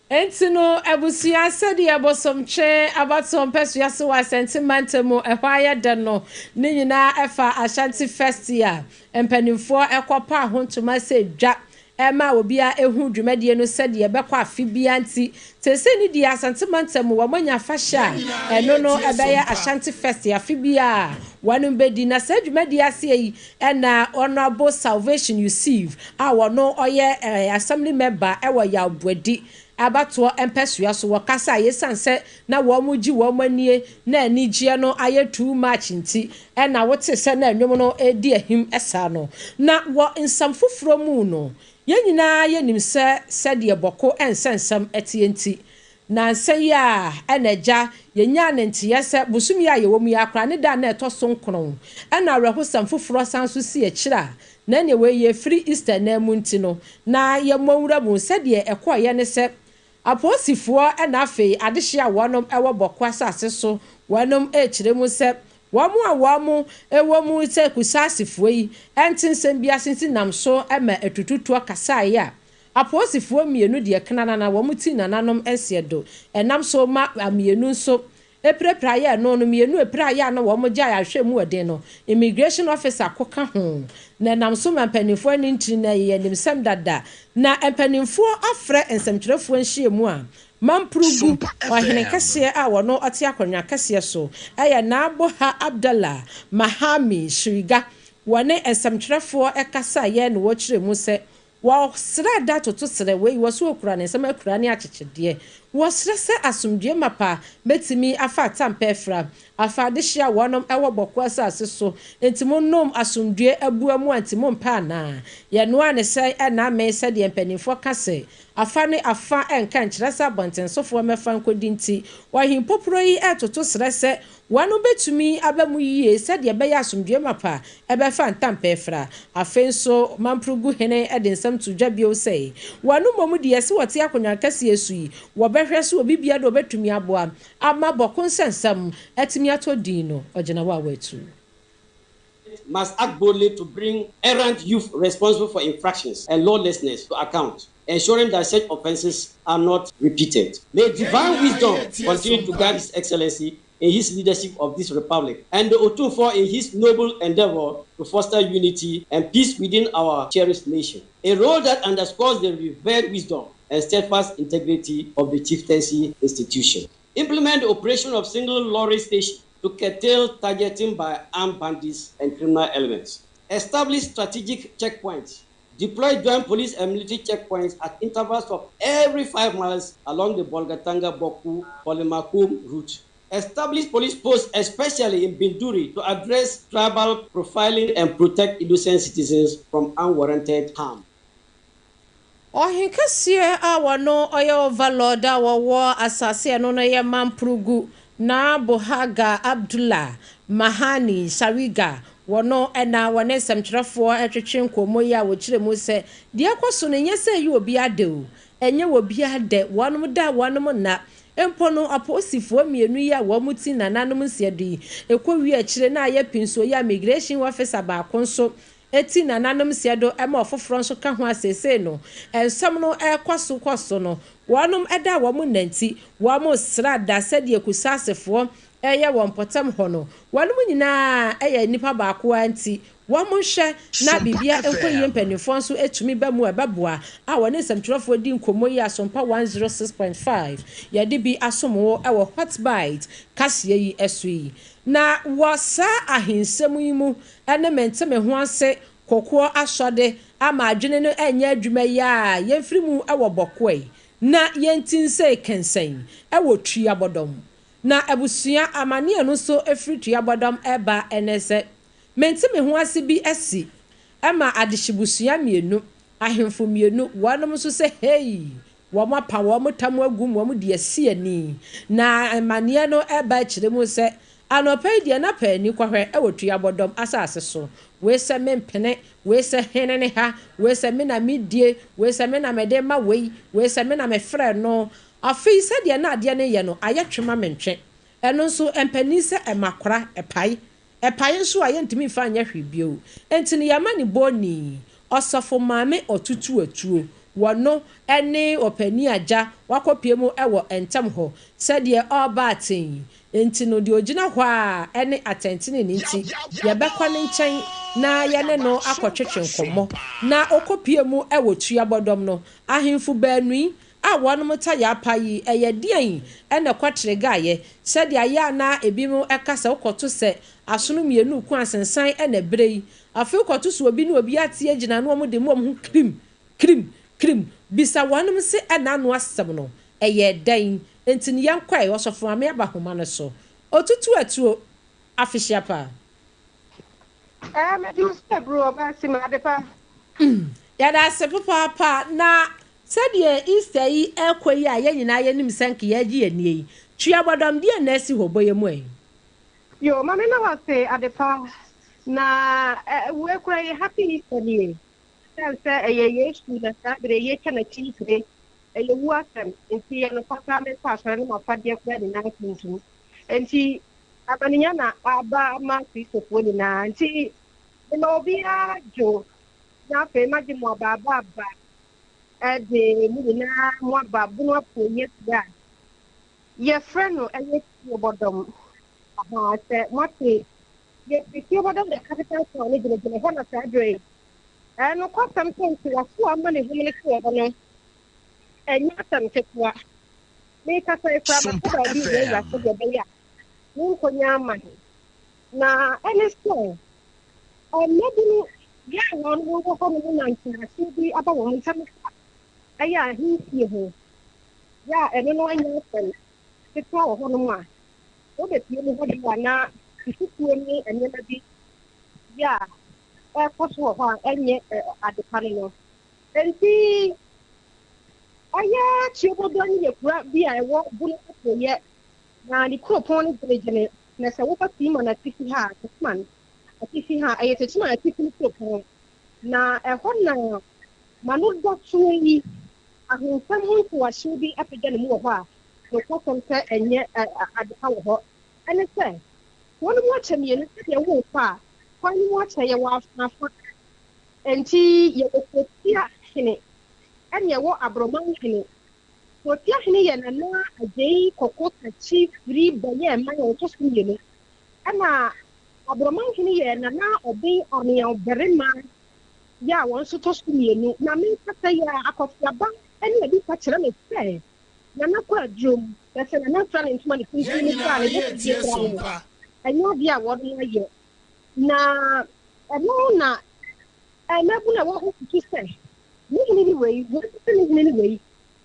Enti no, abusua, sɛdeɛ Bosomtwe abatoɔ mpɛsoa so wɔ Asante mantam mu ɛhɔ ayɛ dɛ no, ne nyinaa ɛfa Ashanti Fest a mpanimfoɔ kɔpaa ho ntoma sɛ dwa ɛma obiara hu dwumadie no sɛdeɛ ɛbɛkɔ afe biara nti seesei no deɛ Asante mantam mu wɔanya afahyɛ a ɛno no ɛbɛyɛ Ashanti Fest afe biara a wɔnom bɛdi na saa dwumadie aseɛ yi ɛna Honourable Salvation Yussif a ɔno ɔyɛ Assembly member ɛwɔ Yaw Boadi abatoɔ mpɛsoa so wɔkasa a esiane sɛ na wɔn gye wɔn anie na anigyeɛ no ayɛ too much nti ɛna wote sɛ na nnwom no redi ahim saa no. Na wɔ nsɛm foforɔ mu no, yɛn nyinaa yɛnim sɛ sɛdeɛ Bɔko nsɛnsɛm teɛ nti, nansa yi ara ɛna agya yɛnyaa ne nteɛ sɛ bosome yi a yɛwɔ mu yi ara koraa ne da a na ɛtɔ so nkron ɛna awerɛhosɛm foforɔ san nso si akyire a na ɛneɛ wei yɛfiri Easter nna mu nti no na yɛmmɔ nwura mu sɛdeɛ ɛkɔeɛ ne sɛ Apolisifoɔ na afei adehyeɛ a wɔnom wɔ Bɔko asase so wɔnom rekyerɛ mu sɛ Wɔn a wɔn wɔ mu sɛ Kusaasifoɔ yi nte nsɛm bi ase nti nam so ma atututuo kasaeɛ a apolisifoɔ mmienu deɛ knanana wɔn ti nananom nseɛ do ɛnam so ma mmienu nso pirapiraeɛ ɛno no mmienu ɛpiraeɛ a na wɔn gyae ahwɛ mu ɛden no immigration officer ko ka ho na ɛnam so ma mpanimfoɔ ani ntini na ɛyɛ animsɛm dada na mpanimfoɔ afrɛ nsɛmtwerɛfoɔ nhyiamu a Mamprugu, ɔhene kɛseɛ a ɔno ɔte akonnwa kɛseɛ so yɛ Naaboha Abdallah Mahami Shiriga. Wɔne nsɛmtwerɛfoɔ kasaeɛ na wɔkyerɛɛ mu sɛ wɔsrɛ da toto srɛ wei wɔ so ɔkura ne nsam akura ne akyekyedeɛ. Wɔsrɛ sɛ asomdwoeɛ mapa bɛtumi afa Atampa afira afa adehyeɛ a wɔnom wɔ Bɔko asase so nti monom asomdwoeɛ abua mu a nti mompɛ anaa? Yɛnoaa ne sɛn ɛna amee sɛdeɛ mpanimfoɔ ka sɛ Afa ne afa nka nkyerɛ sɛ abɔntensofoɔ mmɛfa nkɔdi nti, ɔhempopuro yi retoto srɛ sɛ wɔn bɛtumi aba mu yie sɛdeɛ ɛbɛyɛ asomdwoeɛ mapa bɛfa ntampɛɛfra. Afei nso Mamprugu hene de nsɛm too dwa bio sɛ, wɔn mmom deɛ sɛ wɔte akonnwa kɛseɛ so yi, wɔbɛhwɛ sɛ obi biara deɛ ɔbɛtumi aboa ama Bɔko nsɛnsɛm atumi atɔ din no, ɔgyina hɔ a watu. Must act boldly to bring errant youth responsible for infractions and lawlessness to account, ensuring that such offenses are not repeated. May divine wisdom continue to guide His Excellency in his leadership of this republic and the Otumfuo in his noble endeavor to foster unity and peace within our cherished nation. A role that underscores the revered wisdom and steadfast integrity of the chieftaincy institution. Implement the operation of single lorry station to curtail targeting by armed bandits and criminal elements. Establish strategic checkpoints. Deploy joint police and military checkpoints at intervals of every 5 miles along the Bolgatanga-Bawku-Polimakum route. Establish police posts, especially in Binduri, to address tribal profiling and protect innocent citizens from unwarranted harm. Ɔhenkɛseɛ a ɔno ɔyɛ Overlord a wɔwɔ asase a ɛno no yɛ Mamprugu, Naa Bohaga Abdullah Mahani Shariga, wɔno na wɔne nsɛmtwerɛfoɔ retwetwe nkɔmmɔ yi a wɔkyerɛ mu sɛ deɛ ɛrekɔ so no nyɛ sɛ ɛyɛ obiara dɛ o, ɛnyɛ obiara dɛ, wɔnom da a wɔnom nna. Mpo no apolisifoɔ mmienu yi a wɔn ti nananom nsiadu yi kɔ wie akyire na ayɛ pinsuo yi a Migration Officer baako nso Eti nananom seɛ do ma ɔfoforɔ nso ka ho a seesei no nsɛm no rekɔ so kɔ so no, wɔnom da a wɔn nna nti, wɔn sra da sɛdeɛ Kusasefoɔ reyɛ wɔ mpɔtam hɔ no. Wɔnom nyinaa yɛ nnipa baako ara nti, wɔn nhwɛ na Sompa biribiara nkɔ yie FM. Mpanimfoɔ nso tumi ba mu a ɛbɛboa a wɔne nsɛmtwerɛfoɔ di nkɔmmɔ yi a Sompa 106.5 yɛde bi asom wo wɔ Hot Bite kaseɛ yi so yi. Na wɔ saa ahensɛm yi mu ne mente-me-ho-ase kokoɔ asɔde ama adwene no nyɛ adwuma yi a yɛmfiri mu wɔ bɔkoɛ na yɛnti nsei kɛnsɛn wɔ tuabɔdɔm. Na abusua amaneɛ no nso firi tuabɔdɔm ba ne sɛ mente-me-ho-ase bi asi ma adehyebusua mmienu, ahemfo mmienu, wɔnom nso sɛ hei! Wɔapa wɔn tam agu mu, wɔde asi ani. Na amanneɛ no ba kyerɛ mu sɛ, Anɔpa yi deɛ na paani kɔhwɛ wɔ Tuabɔdɔm asase so. Wei sɛ mempene, wei sɛ hene ne ha, wei sɛ me na medie, wei sɛ me na mede ma wei, wei sɛ me na mefrɛ no. Afei sɛdeɛ na adeɛ no yɛ no, ayɛ twe ma mentwe. Ɛno nso, mpanin sɛ ɛma kora, ɛpae. Ɛpae nso a, yɛntumi mfa nyɛ hwee bio. Enti no yɛma no bɔni. Ɔsɔfo Maame Ɔtutu Atuo, wɔno ne ɔpanin agya wakɔpue mu wɔ ntam hɔ sɛdeɛ ɔreba atɛn yi nti no, deɛ ɔgyina hɔ ara ne atɛntenenee nti, yɛbɛkɔ ne nkyɛn na yɛne no akɔtwetwe nkɔmmɔ. Na ɔkɔpue mu wɔ Tuabɔdɔm no, ahemfo baanu yi a wɔnom tayaa pa yi, ɛyɛ deɛn na ɛkɔtere gaeɛ? Sɛdeɛ ayɛ a na ebinom ka sɛ wokɔto sɛ asono mmienu reko asensan na ɛberɛ yi, afei wokɔto sɛ obi ne obi ate agyina na wɔde mmom ho kirim, kirim, kirim. Bisa wɔnom se ɛna ano asɛm no, ɛyɛɛ dɛn? Enti no yɛnkɔ ɛ, Ɔsɔfo Maame aba homa no so. Otutu atuo, afehyia pa. Ɛɛ mede wo sɛ bro ɔbaa si ma adepa. Yɛda ase papaapa na Sɛdeɛ Easter yi rekɔ yi a yɛn nyinaa yɛnim sɛ nka yɛregye yɛn nie yi, tua bɔdɔm deɛn na asi hɔ? Bɔ yɛn mu ɛ. Yoo mame na wase adepa na wei kora yɛ happy Easter nie sɛn sɛ ɛyɛ Yesu na saa bere yɛtwa n'akyi mfire ɛyɛ wu asɛm nti yɛ no papa mekɔ asɔre no mafadeɛ kora nyinaa tuntum nti. Amanenya na aba ama Kristofoɔ nyinaa. Nti mema obiara dwo, na afei magye mo abaaba aba de mo nyinaa mo aba bunu apueeɛ fie a yɛfrɛ no ɛyɛ Tuobɔdɔm. Aha, sɛ moate yɛfiri Tuobɔdɔm the capital town no gyinagyina hɔ na saa berɛ yi. Ɛɛ nokwasɛm sɛ ntoasoɔ a ama ne home no so wɔ hɔ no, ɛnyɛ asɛm ketewa. Merekasa yi koraa maka Sompa baabi wurawura FM. sɛdeɛ ɛbɛyɛ a menkɔnya amane. Na ɛne sɛ, mmabunu yɛ a wɔn wɔ hɔ no na nteaseɛ bi aba wɔn ntam fa ɛyɛ ahensie ho, yɛ a ɛno no anyɛ asɛm ketewa wɔ hɔnom a, wobɛpue mu hɔ deɛ a na nsusuo ne nneɛma bi yɛ a ɛrekɔ so wɔ hɔ a ɛnyɛ adepa no no. Enti ɛyɛ Tuobodɔ no yɛ kura bi a ɛwɔ Bono Apueeɛ, na ne kuropɔn no gyinagyina, na sɛ woba Teman atifi ha a, Techiman atifi ha a, ɛyɛ Techiman atifi no kuropɔn, na ɛhɔ na m'ano da soɔ yi, ahensɛm ho ntoahyew bi apagya ne mu wɔ hɔ a nokwasɛm sɛ ɛnyɛ adepa wɔ hɔ. Ɛne sɛ, kuro no mu akyɛ mmienu, sɛdeɛ worekɔ a, kwan no mu akyɛ, yɛwɔ afaafa. Enti yɛwɔ kurotia hene ɛne ɛwɔ aborɔman hene. Kurotia hene yɛ Nana Agyei Kɔkɔ Takyi firi bɛyɛɛ man a ɔtɔ so mmienu. Ɛna aborɔman hene yɛ Nana Ɔben Ameyaw Barima yɛ a wɔn nso tɔ so mmienu. Na menkasa yi a Akɔfiaba ne Abisa kyerɛ me sɛ Nana kɔ adurom na sɛ Nana fira ne ntoma ne kuntun no koraa a ne bo fidie koraa no ɛnyɛ adeɛ a wɔn ayɛ. Na ɛno na mmabunu a ɛwɔ hɔ susu sɛ, Ne hene ne wei, wei nso sɛ ne hene ne wei.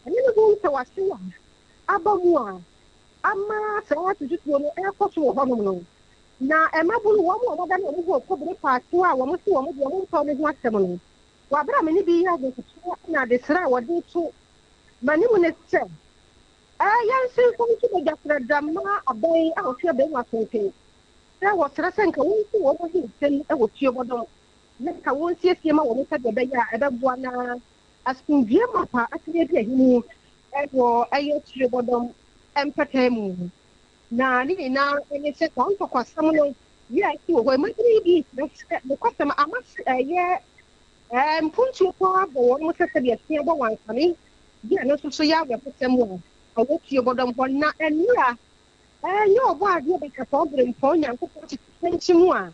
Ɛno ne ho ntawahyew a aba mu a ama saa atututuo no rekɔ so wɔ hɔnom no. Na mmabunu, wɔn a wɔadane wɔn ho kɔbere paakyew a wɔse wɔn deɛ wɔmpɛ wɔn ho asɛm no, wɔ bere a me ne bi reyɛ adwenkyerɛ na adesrɛ a wɔde reto m'anim ne sɛ, Yɛn nso nso bɛgyafrɛ da ma aban a wɔte abangua tenten sɛ wɔsrɛ sɛ nka wonsi wɔn ahintasɛm wɔ tuobɔdɔm na nka wonsiesie ma wɔn sɛdeɛ ɛbɛyɛ a ɛbɛboa na asomdwoeɛ mapa atumi adi ahimu wɔ ɛyɛ tuobɔdɔm mpɛtɛɛ mu. Na ne nyinaa ne sɛ saa ntɔkwasɛm no yɛ a ɛsi wɔ hɔ mmabunu yi bi kyerɛ sɛ nokwasɛm ama ɛyɛ mpuntuo paa bɔ wɔn mo sɛ sɛdeɛ ɛteɛ bɔ wansane bi a no nso so yɛ awerɛhosɛm wɔ ɛwɔ tuobɔdɔm hɔ na nnura Ɛnyɛ Ɔbɔadeɛ batakɔɔ berempɔn Nyankopɔn tete pɛnkye mu a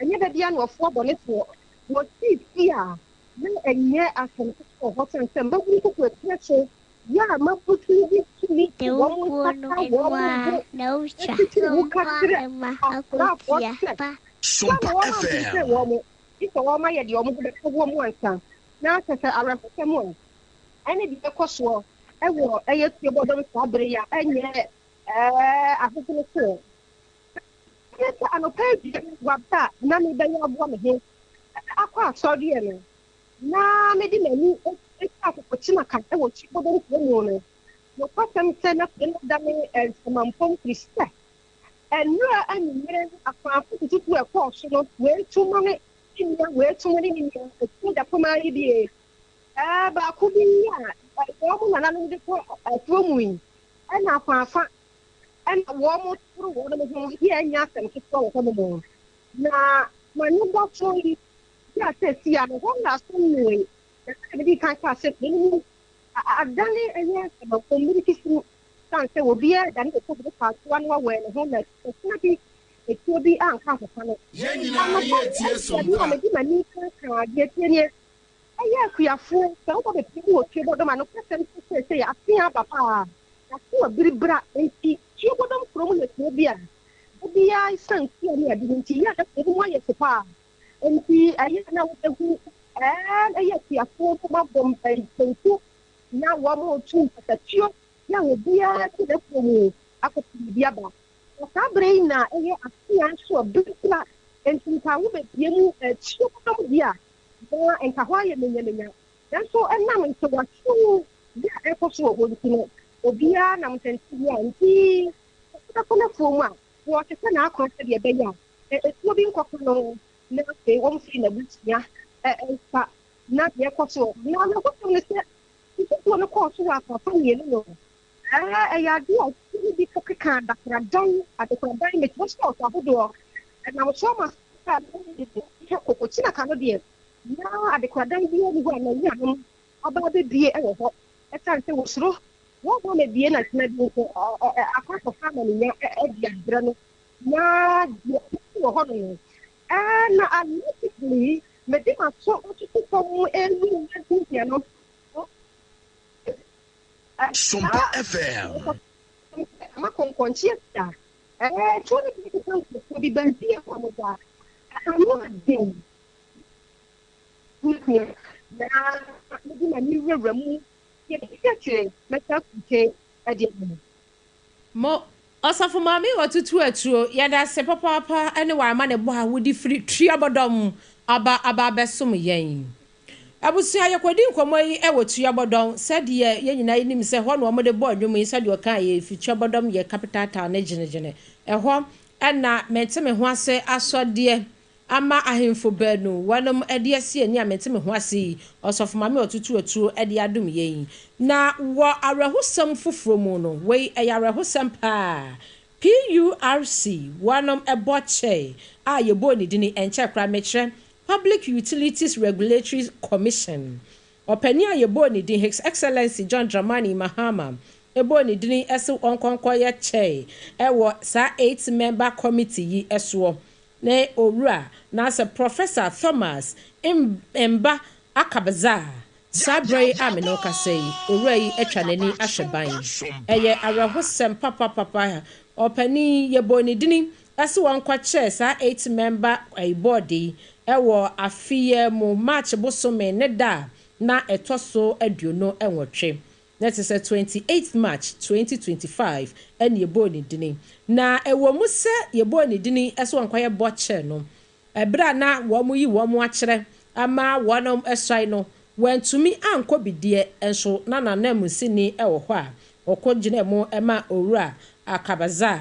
ɛnyɛ da biara na ɔfoa bɔne soɔ. Wɔsii fie a na ɛnyɛ asɛm ketewa wɔ hɔ sane sɛ mmabunu kokoakyire so yɛ a mmabunu bi tumi de wɔn Dawukuo nsa no ka wɔn ɛno ara bo na wotwa titiri mu ka sompa kyerɛ mma asraafoɔ akosua sɛ pa. sɛ na Sompa wɔn ampempere FM. wɔn gye sɛ wɔn ayɛ deɛ wɔn ho bɛka wɔn ansa. Na kyerɛ sɛ awerɛhosɛm a ɛne deɛ ɛkɔ soɔ wɔ ɛyɛ tuobɔdɔm saa bere yi a ɛnyɛ Ɛɛ, ahohoro so. Ɛyɛ sɛ anɔpa awia bi wɔ bere a na merebɛyɛ aboa me ho akɔ asɔreɛ no, na mede m'ani atwa akokɔkyenaka wɔ Kyibodom kuro mu no, nokwasɛm sɛ na kuro no adane nsamanpɔm firi sɛ nnora anwummerɛ no akwanfo tututu a ɛkɔɔ so no, wei to ma ne nua, wei to ma ne nua, ɛtuo da fam ara yi bie. Ɛɛ, baako bi a wɔn nananom de kɔ afuo mu yi, Ɛna afaafa na wɔtoro wɔn ho yɛ ɛnyɛ asɛm ketewa wɔ hɔnom. Na m'anidasoɔ yi yɛ a seesei a no hɔ na aso nnoe. Na sɛdeɛ medii kan kaa sɛ kuro no mu adane ɛyɛ nsamanfo mmirikisi sane sɛ obiara dane ne kɔbere paasoa no awɛn ne ho na ɛsena bi etuo bi anka ankɔka no. Yɛn nyinaa Anɔpa yi yɛretie ɛne a Sompa. mede m'ani kaa deɛ ɛteɛ nie. Ɛyɛ akuafoɔ, sɛ wobɔ bepɔ mu wɔ Tuobodom a, nokwasɛm sɛ seesei afe aba paa, na so abiribira nti, Tuobodom kurom yɛ kuro bi a da biara esiane kua ne ade no nti, ɛyɛ a na kuro no mu ayɛ hye paa. Enti ɛyɛ a na wobɛhu ɛɛm ɛyɛ akuafoɔ no wɔabɔ mpɛntu na wɔretu mpatatuo yɛ a obiara te n'afuo mu akɔpɛ biribi aba. Na saa berɛ yi na ɛyɛ afe a so abiribira nti nka wobɛpue mu Tuobodom deɛ a, Na anka hɔ ayɛ manyamanya, nanso ɛnam ntewahyew bi a ɛrekɔ so wɔ hɔ nti no, obiara nam ntɛntɛbea a nti ɔbɛkɔ n'afuom a wɔrehwehwɛ n'akwan sɛdeɛ ɛbɛyɛ a etuo bi nkɔka no na afei wɔmfiri n'abusua nsa na deɛ ɛkɔ so wɔ hɔ. Na awerɛhosɛm ne sɛ nsusuo no kɔɔ so wɔ afaafa mmienu no, ɛyɛ adeɛ a ɛtumi bi ka. keka adakoradan, adekoradan, mekyerɛ stores ahodoɔ, ɛnam so ama sɛ hwɛ Kokokyinaka no deɛ, na adekoradan biara nni hɔ a n'awuranom aba abɛbue wɔ hɔ, ɛsiane sɛ wɔsuro wɔn ba mɛbue na kyena bi nso akɔ akɔfa amanenya de abrɛ no, na deɛ ɛsi wɔ hɔ no no, na allegedly mede m'aso atoto fam ɛnu nyantintia no. Sompa FM. Ama kɔnkɔnkye da. Tuo no bi keka nkurɔfoɔ bi baabi a wɔn da. Ano aden. Na mede m'ani wurawura mu. Yɛbɛsi akyire mɛsa kunkye de ama mo. Mo, Ɔsɔfo Maame Ɔtutu Atuo, yɛda ase papaapa ne w'amanebɔ a wode firi Tuabɔdɔm aba aba abɛsom yɛn. Abusua, yɛkɔdi nkɔmmɔ yi wɔ Tuabɔdɔm, sɛdeɛ yɛn nyinaa yɛnim sɛ ɛhɔ na wɔde bɔɔ nnwom yi, sɛdeɛ ɔkaa yɛ fi Tuabɔdɔm yɛ capital town ne gyenegyene. Ɛhɔ na mente me ho ase asɔdeɛ ama ahemfo baanu wɔnom de asi ani a mente me ho ase yi, Ɔsɔfo Maame Ɔtutu Atuo de adom yɛn yi. Na wɔ awerɛhosɛm foforɔ mu no, wei ɛyɛ awerɛhosɛm paa, PURC wɔnom bɔ kyɛɛ a yɛbɔɔ ne dini ɛnkyɛɛ koraa, mekyerɛ Public Utilities Regulatory Commission ɔpanin a yɛbɔɔ ne din His Excellency John Dramani Mahama bɔɔ ne dini se ɔnkɔ nkɔyɛ kyɛe wɔ saa eight member committee yi soɔ ne Owura naasɛ Professor Thomas Mba Akabzaa. Saa berɛ yi a me ne wo kasa yi, owura yi atwa n'ani ahwɛ ban. Ɛyɛ awerɛhosɛm papapapa. Ɔpanin yi, yɛbɔɔ ne dini se ɔnkɔkyɛ saa eight member board yi wɔ afe yi ara mu, March bosome ne da a na ɛtɔ so 28, na ɛte sɛ 28 March 2025 na yɛbɔɔ ne dini. Na ɛwɔ mu sɛ yɛbɔɔ ne dini sɛ ɔnkɔyɛ board chair no, Bere a na wɔreyi wɔn akyerɛ ama wɔasuae no, wantumi ankɔ bi deɛ, nso na n'ananmusini wɔ hɔ a ɔkɔgyinaa mu ma Owura Akabazar.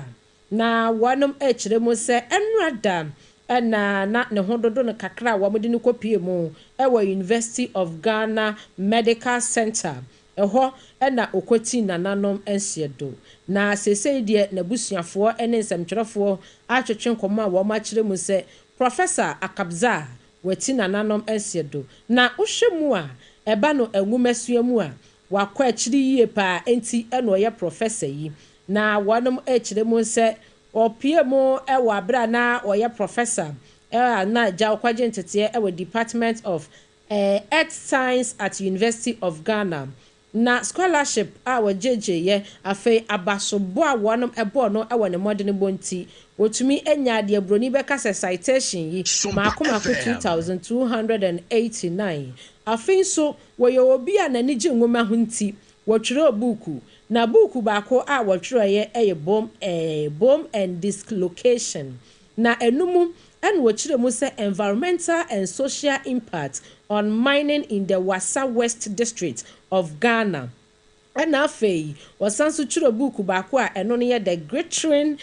Na wɔrekyerɛ mu sɛ ɛnnora da na na ne ho dodo no kakra a wɔde no kɔpuee mu wɔ University of Ghana Medical Centre Ɛhɔ na ɔkɔtii nananom nseɛdo. Na seesei deɛ n'abusuafoɔ ne nsɛmtwerɛfoɔ atwetwe nkɔmmɔ a wɔakyerɛ mu sɛ Professor Akabzaa wati nananom nseɛdo. Na wohwɛ mu a, ɛba no nwomasua mu a, wakɔ akyiri yie pa ara enti na ɔyɛ Professor yi. Na wɔnom rekyerɛ mu sɛ ɔpue mu wɔ aberɛ a na ɔyɛ Professor a na agya ɔkɔgye nteteɛ wɔ Department of Earth Science at University of Ghana, na scholarship a wɔgyegyeeɛ, afei abasobɔ a wɔnom bɔɔ no wɔ ne mmɔdenbɔ nti, wɔtumi nyaa deɛ broni bɛka sɛ citation yi Sompa maako maako FM. 2289. Afei nso, wɔyɛ obi a n'ani gye nwoma ho nti, wɔtwerɛɛ buuku, na buuku baako a wɔtwerɛeɛ yɛ Bone, Bone and Dislocation, na ɛno mu na wɔkyerɛ mu sɛ Environmental and Social Impact on Mining in the Wassa West District of Ghana. Ɛna afei wɔsan nso twerɛ buuku baako a ɛno no yɛ The Glittering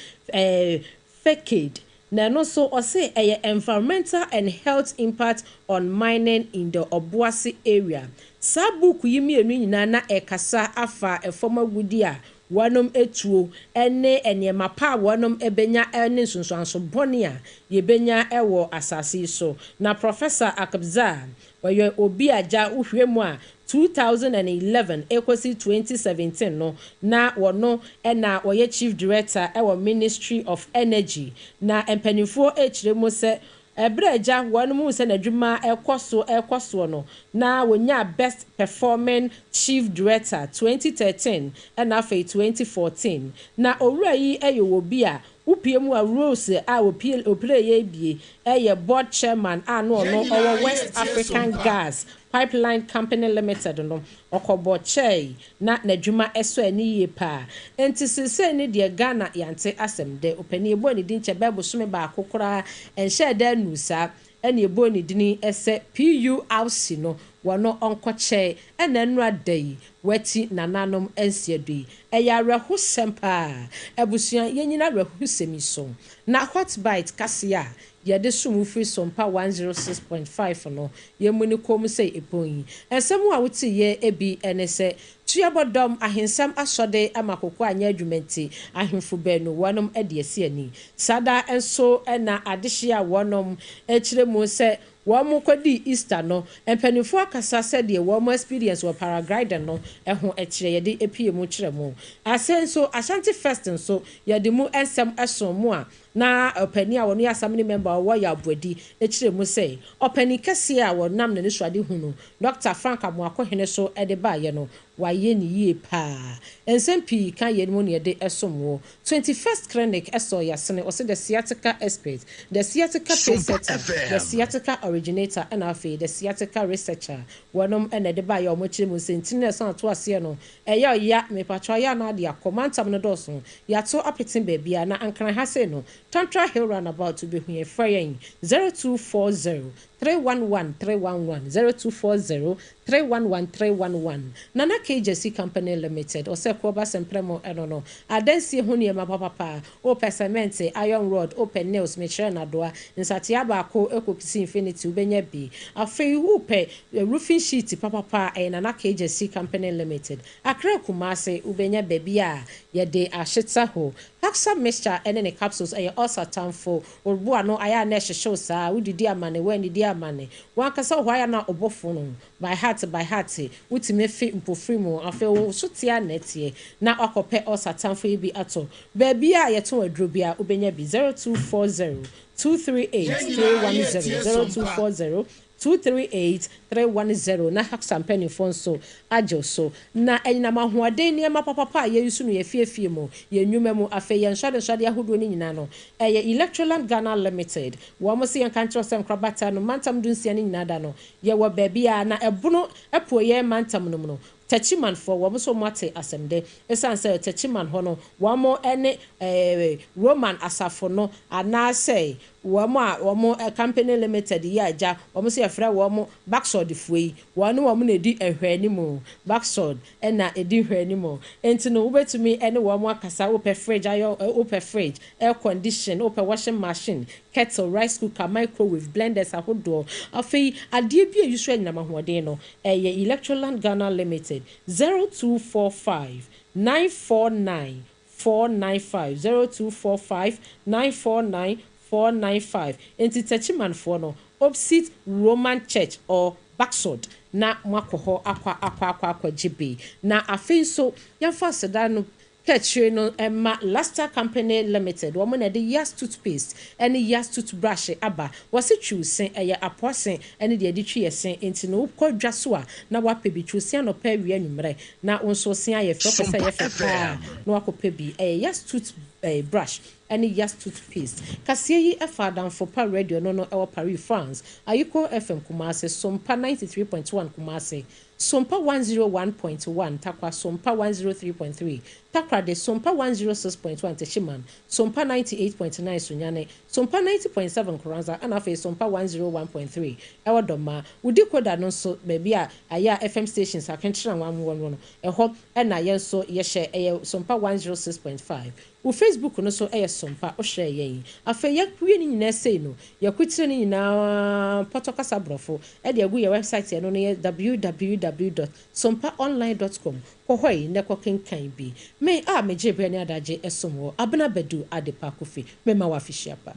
Facade, na ɛno nso ɔse ɛyɛ Environmental and Health Impact on Mining in the Obuasi Area. Saa buuku yi mmienu nyinaa na ɛkasa afa fam agudeɛ a wɔnom tuo ne nneɛma pa a wɔnom bɛnya ne nsunsuanso bɔne a yɛbɛnya wɔ asase yi so. Na Professor Akbzar, ɔyɛ obi a gya wohwɛ mu a 2011 kɔsi 2017 no na wɔno na ɔyɛ Chief Director wɔ Ministry of Energy. Na mpanimfoɔ rekyerɛ mu sɛ Ɛberɛ a agya wɔnom huu sɛ n'adwuma rekɔ so rekɔ soɔ no, na wɔnyaa Best Performing Chief Director 2013 ɛna afei 2014. Na owura yi yɛ obi a wopue mu a roles a ɔpleeɛ bie yɛ Board Chairman a na Yɛn ɔno nyinaa ɔwɔ West yɛretie African Sompa. Gas Pipeline Company Limited no, ɔkɔbɔ kyɛɛe na n'adwuma sɔ ani yie paa. Enti seesei no deɛ Ghana yɛante asɛm dɛ. Ɔpanin yɛbɔɔ ne din kyɛ bɛyɛ bosome baako koraa ɛnhyɛɛ da nnuu saa ɛna yɛbɔɔ ne dini sɛ PURC no. wɔno ɔnkɔkyɛ ɛna nnora da yi wati nananom nsia do yi. Ɛyɛ awerɛhosɛm paa. Abusua, yɛnyina awerɛhosɛm yi so. Na Hot Bite kaseɛ a yɛde som wo firi Sompa 106.5 no, yɛmmu no komm sɛ ɛpɔn yi. Nsɛm a woteeɛ bi ne sɛ, Tuabɔdɔm ahensɛm asɔde ama koko anyɛ adwuma nti, ahemfo baanu wɔnom de asi ani. Saa da nso na adehye a wɔnom kyerɛ mu sɛ wɔn kɔdii Easter no, mpaninfoɔ akasa sɛdeɛ wɔn experience wɔ paragliding no ho kyerɛ, yɛde pue mu kyerɛ mo. Ase nso, Ashanti Fest nso, yɛde mu nsɛm som mo a na ɔpanin a ɔno yɛ Assembly member a ɔwɔ Yaw-Boadi kyerɛ mu sɛ, ɔpanin kɛseɛ a wɔnam n'anisoadehu no, Dɔkta Frank Amoakohene so de baeɛ no, wayɛ no yie pa ara. Nsɛm pii ka yeinom na yɛde som wo. 21st Clinic sɔɔ yɛn asene, ɔse The Sciatica Expert, The Sciatica Pain Sompa Setter, The FM. Sciatica Originator ɛna afei The Sciatica Researcher. Wɔnom na ɛde baeɛ a wɔkyerɛ mu sɛ ntini no a ɛsan ato aseɛ no, ɛyɛ ɔya, mepakyɛw ayɛ anaa de akɔ, mantam no dɔɔso, Yɛato apete baabiara, na Ankran ha sei no, Tantra Hill Roundabout wobɛhu yɛn. Frɛ yɛn 0240 311 311, 0240 311 311. Nana K Gyasi Company Limited, ɔsɛ Kroba Sɛmprɛmo ɛno no, adansie ho nneɛma papapa, wopɛ cement, iron rod, wopɛ nails, mekyerɛ nnadoa, nsateaa baako kɔsi infinity wobɛnya bi. Afei wopɛ roofing sheet papapa a, ɛyɛ Nana K Gyasi Company Limited. Accra Kumasi wobɛnya baabi a yɛde ahyeta ho. Haxa mixture ne ne capsules ɛyɛ ulcer tamfo. Wo bo ano ayɛ a na ɛhyehyew saa, wodidi amane, woannidi amane. W'ankasa wɔ hɔ ayɛ a na wo bo fono. By heart by heart wotumi fi mpofiri mu. Afei wo so te ara na ɛteɛ na woakɔpɛ ulcer tamfo yi bi atɔ. Baabi a yɛtɔn aduro biara wobɛnya bi. 0240 238 Yɛn nyinaa 310 yɛretie Sompa. 0240 238 310 na Haksa mpaninfoɔ nso agye wo so. Na anyinam ahoɔden nneɛma papapa a yɛusu no yɛn afie afie mu, yɛn nnwuma mu, afei yɛn nsɔade nsɔade ahodoɔ no nyinaa no, ɛyɛ Electroland Ghana Limited. Wɔn se yɛnka nkyerɛ wo sɛ nkorabata no mantam dunsia no nyinaa da no, yɛwɔ baabi a na ɛbono apueɛ mantam no mu no, Techimanfoɔ, wɔn nso wɔate asɛm dɛ. Esiane sɛ Techiman hɔ no wɔn ne Roman asafo no anaasɛ wɔn a wɔn Company Limited yi agya, wɔn nso yɛfrɛ wɔn Baksɔdfoɔ yi, wɔn ne wɔn na ɛdi nhwɛanimu. Baksɔd na ɛdi nhwɛanimu. Enti no wobɛtumi ne wɔn akasa, wopɛ fridge ayɔ, wopɛ fridge, air condition, wopɛ washing machine, kettle, rice cooker, microwave, blenders ahodoɔ. Afei adeɛ bi a ɛyi so anyinam ahoɔden no, ɛyɛ Electroland Ghana Limited, 0245 949 495, 0245 949 495. Enti Techimanfoɔ no, opposite Roman Church or Baksod na moakɔ hɔ akɔ akɔ akɔ akɔgye bi. Na afei nso, yɛmfa aseda no Kaakyire no ma Luster Company Limited, wɔn na ɛde Yas Toothpaste ne Yas Toothbrush aba. Wɔse twi wo se, ɛyɛ apoa se ne deɛ yɛde twi yɛ se, enti no wokɔ dwa so a na woapɛ bi. Twi wo se anɔpa, awia, anwummerɛ na wo nso wo se ayɛ fɛ. Wopɛ sɛ Sompa ɛyɛ fɛ paa a FM. na woakɔpɛ bi. Ɛyɛ Yas Toothbrush ne Yas Toothpaste. Kaseɛ yi fa Adamfo Pa Radio no no wɔ Paris, France, Ayiko FM Kumasi, Sompa 93.1 Kumasi, Sompa 101.1 Tarkwa, Sompa 103.3 Takoradi, Sompa 106.1 Techiman, Sompa 98.9 Sunyani, Sompa 90.7 Nkoranza ɛna afei Sompa 101.3 ɛwɔ Dɔmaa. Wo decoder no nso baabi a ayɛ a FM stations akentena wɔn wɔ no, ɛhɔ na yɛn nso yɛhyɛ, ɛyɛ Sompa 106.5. Wo Facebook no so yɛ Sompa, wohwɛɛ yɛn. Afei yɛawie ne nyinaa sei no, yɛakotire ne nyinaa pɔtɔ kasa borɔfo de agu yɛn wɛbsaet ɛno no yɛ www dot sompaonline dot com Kɔ hɔ yi na kɔ kenkan bi. Me a megyee berɛ ne adagye som wo, Abena Badu Adepa Kofi, mema wo afehyia pa.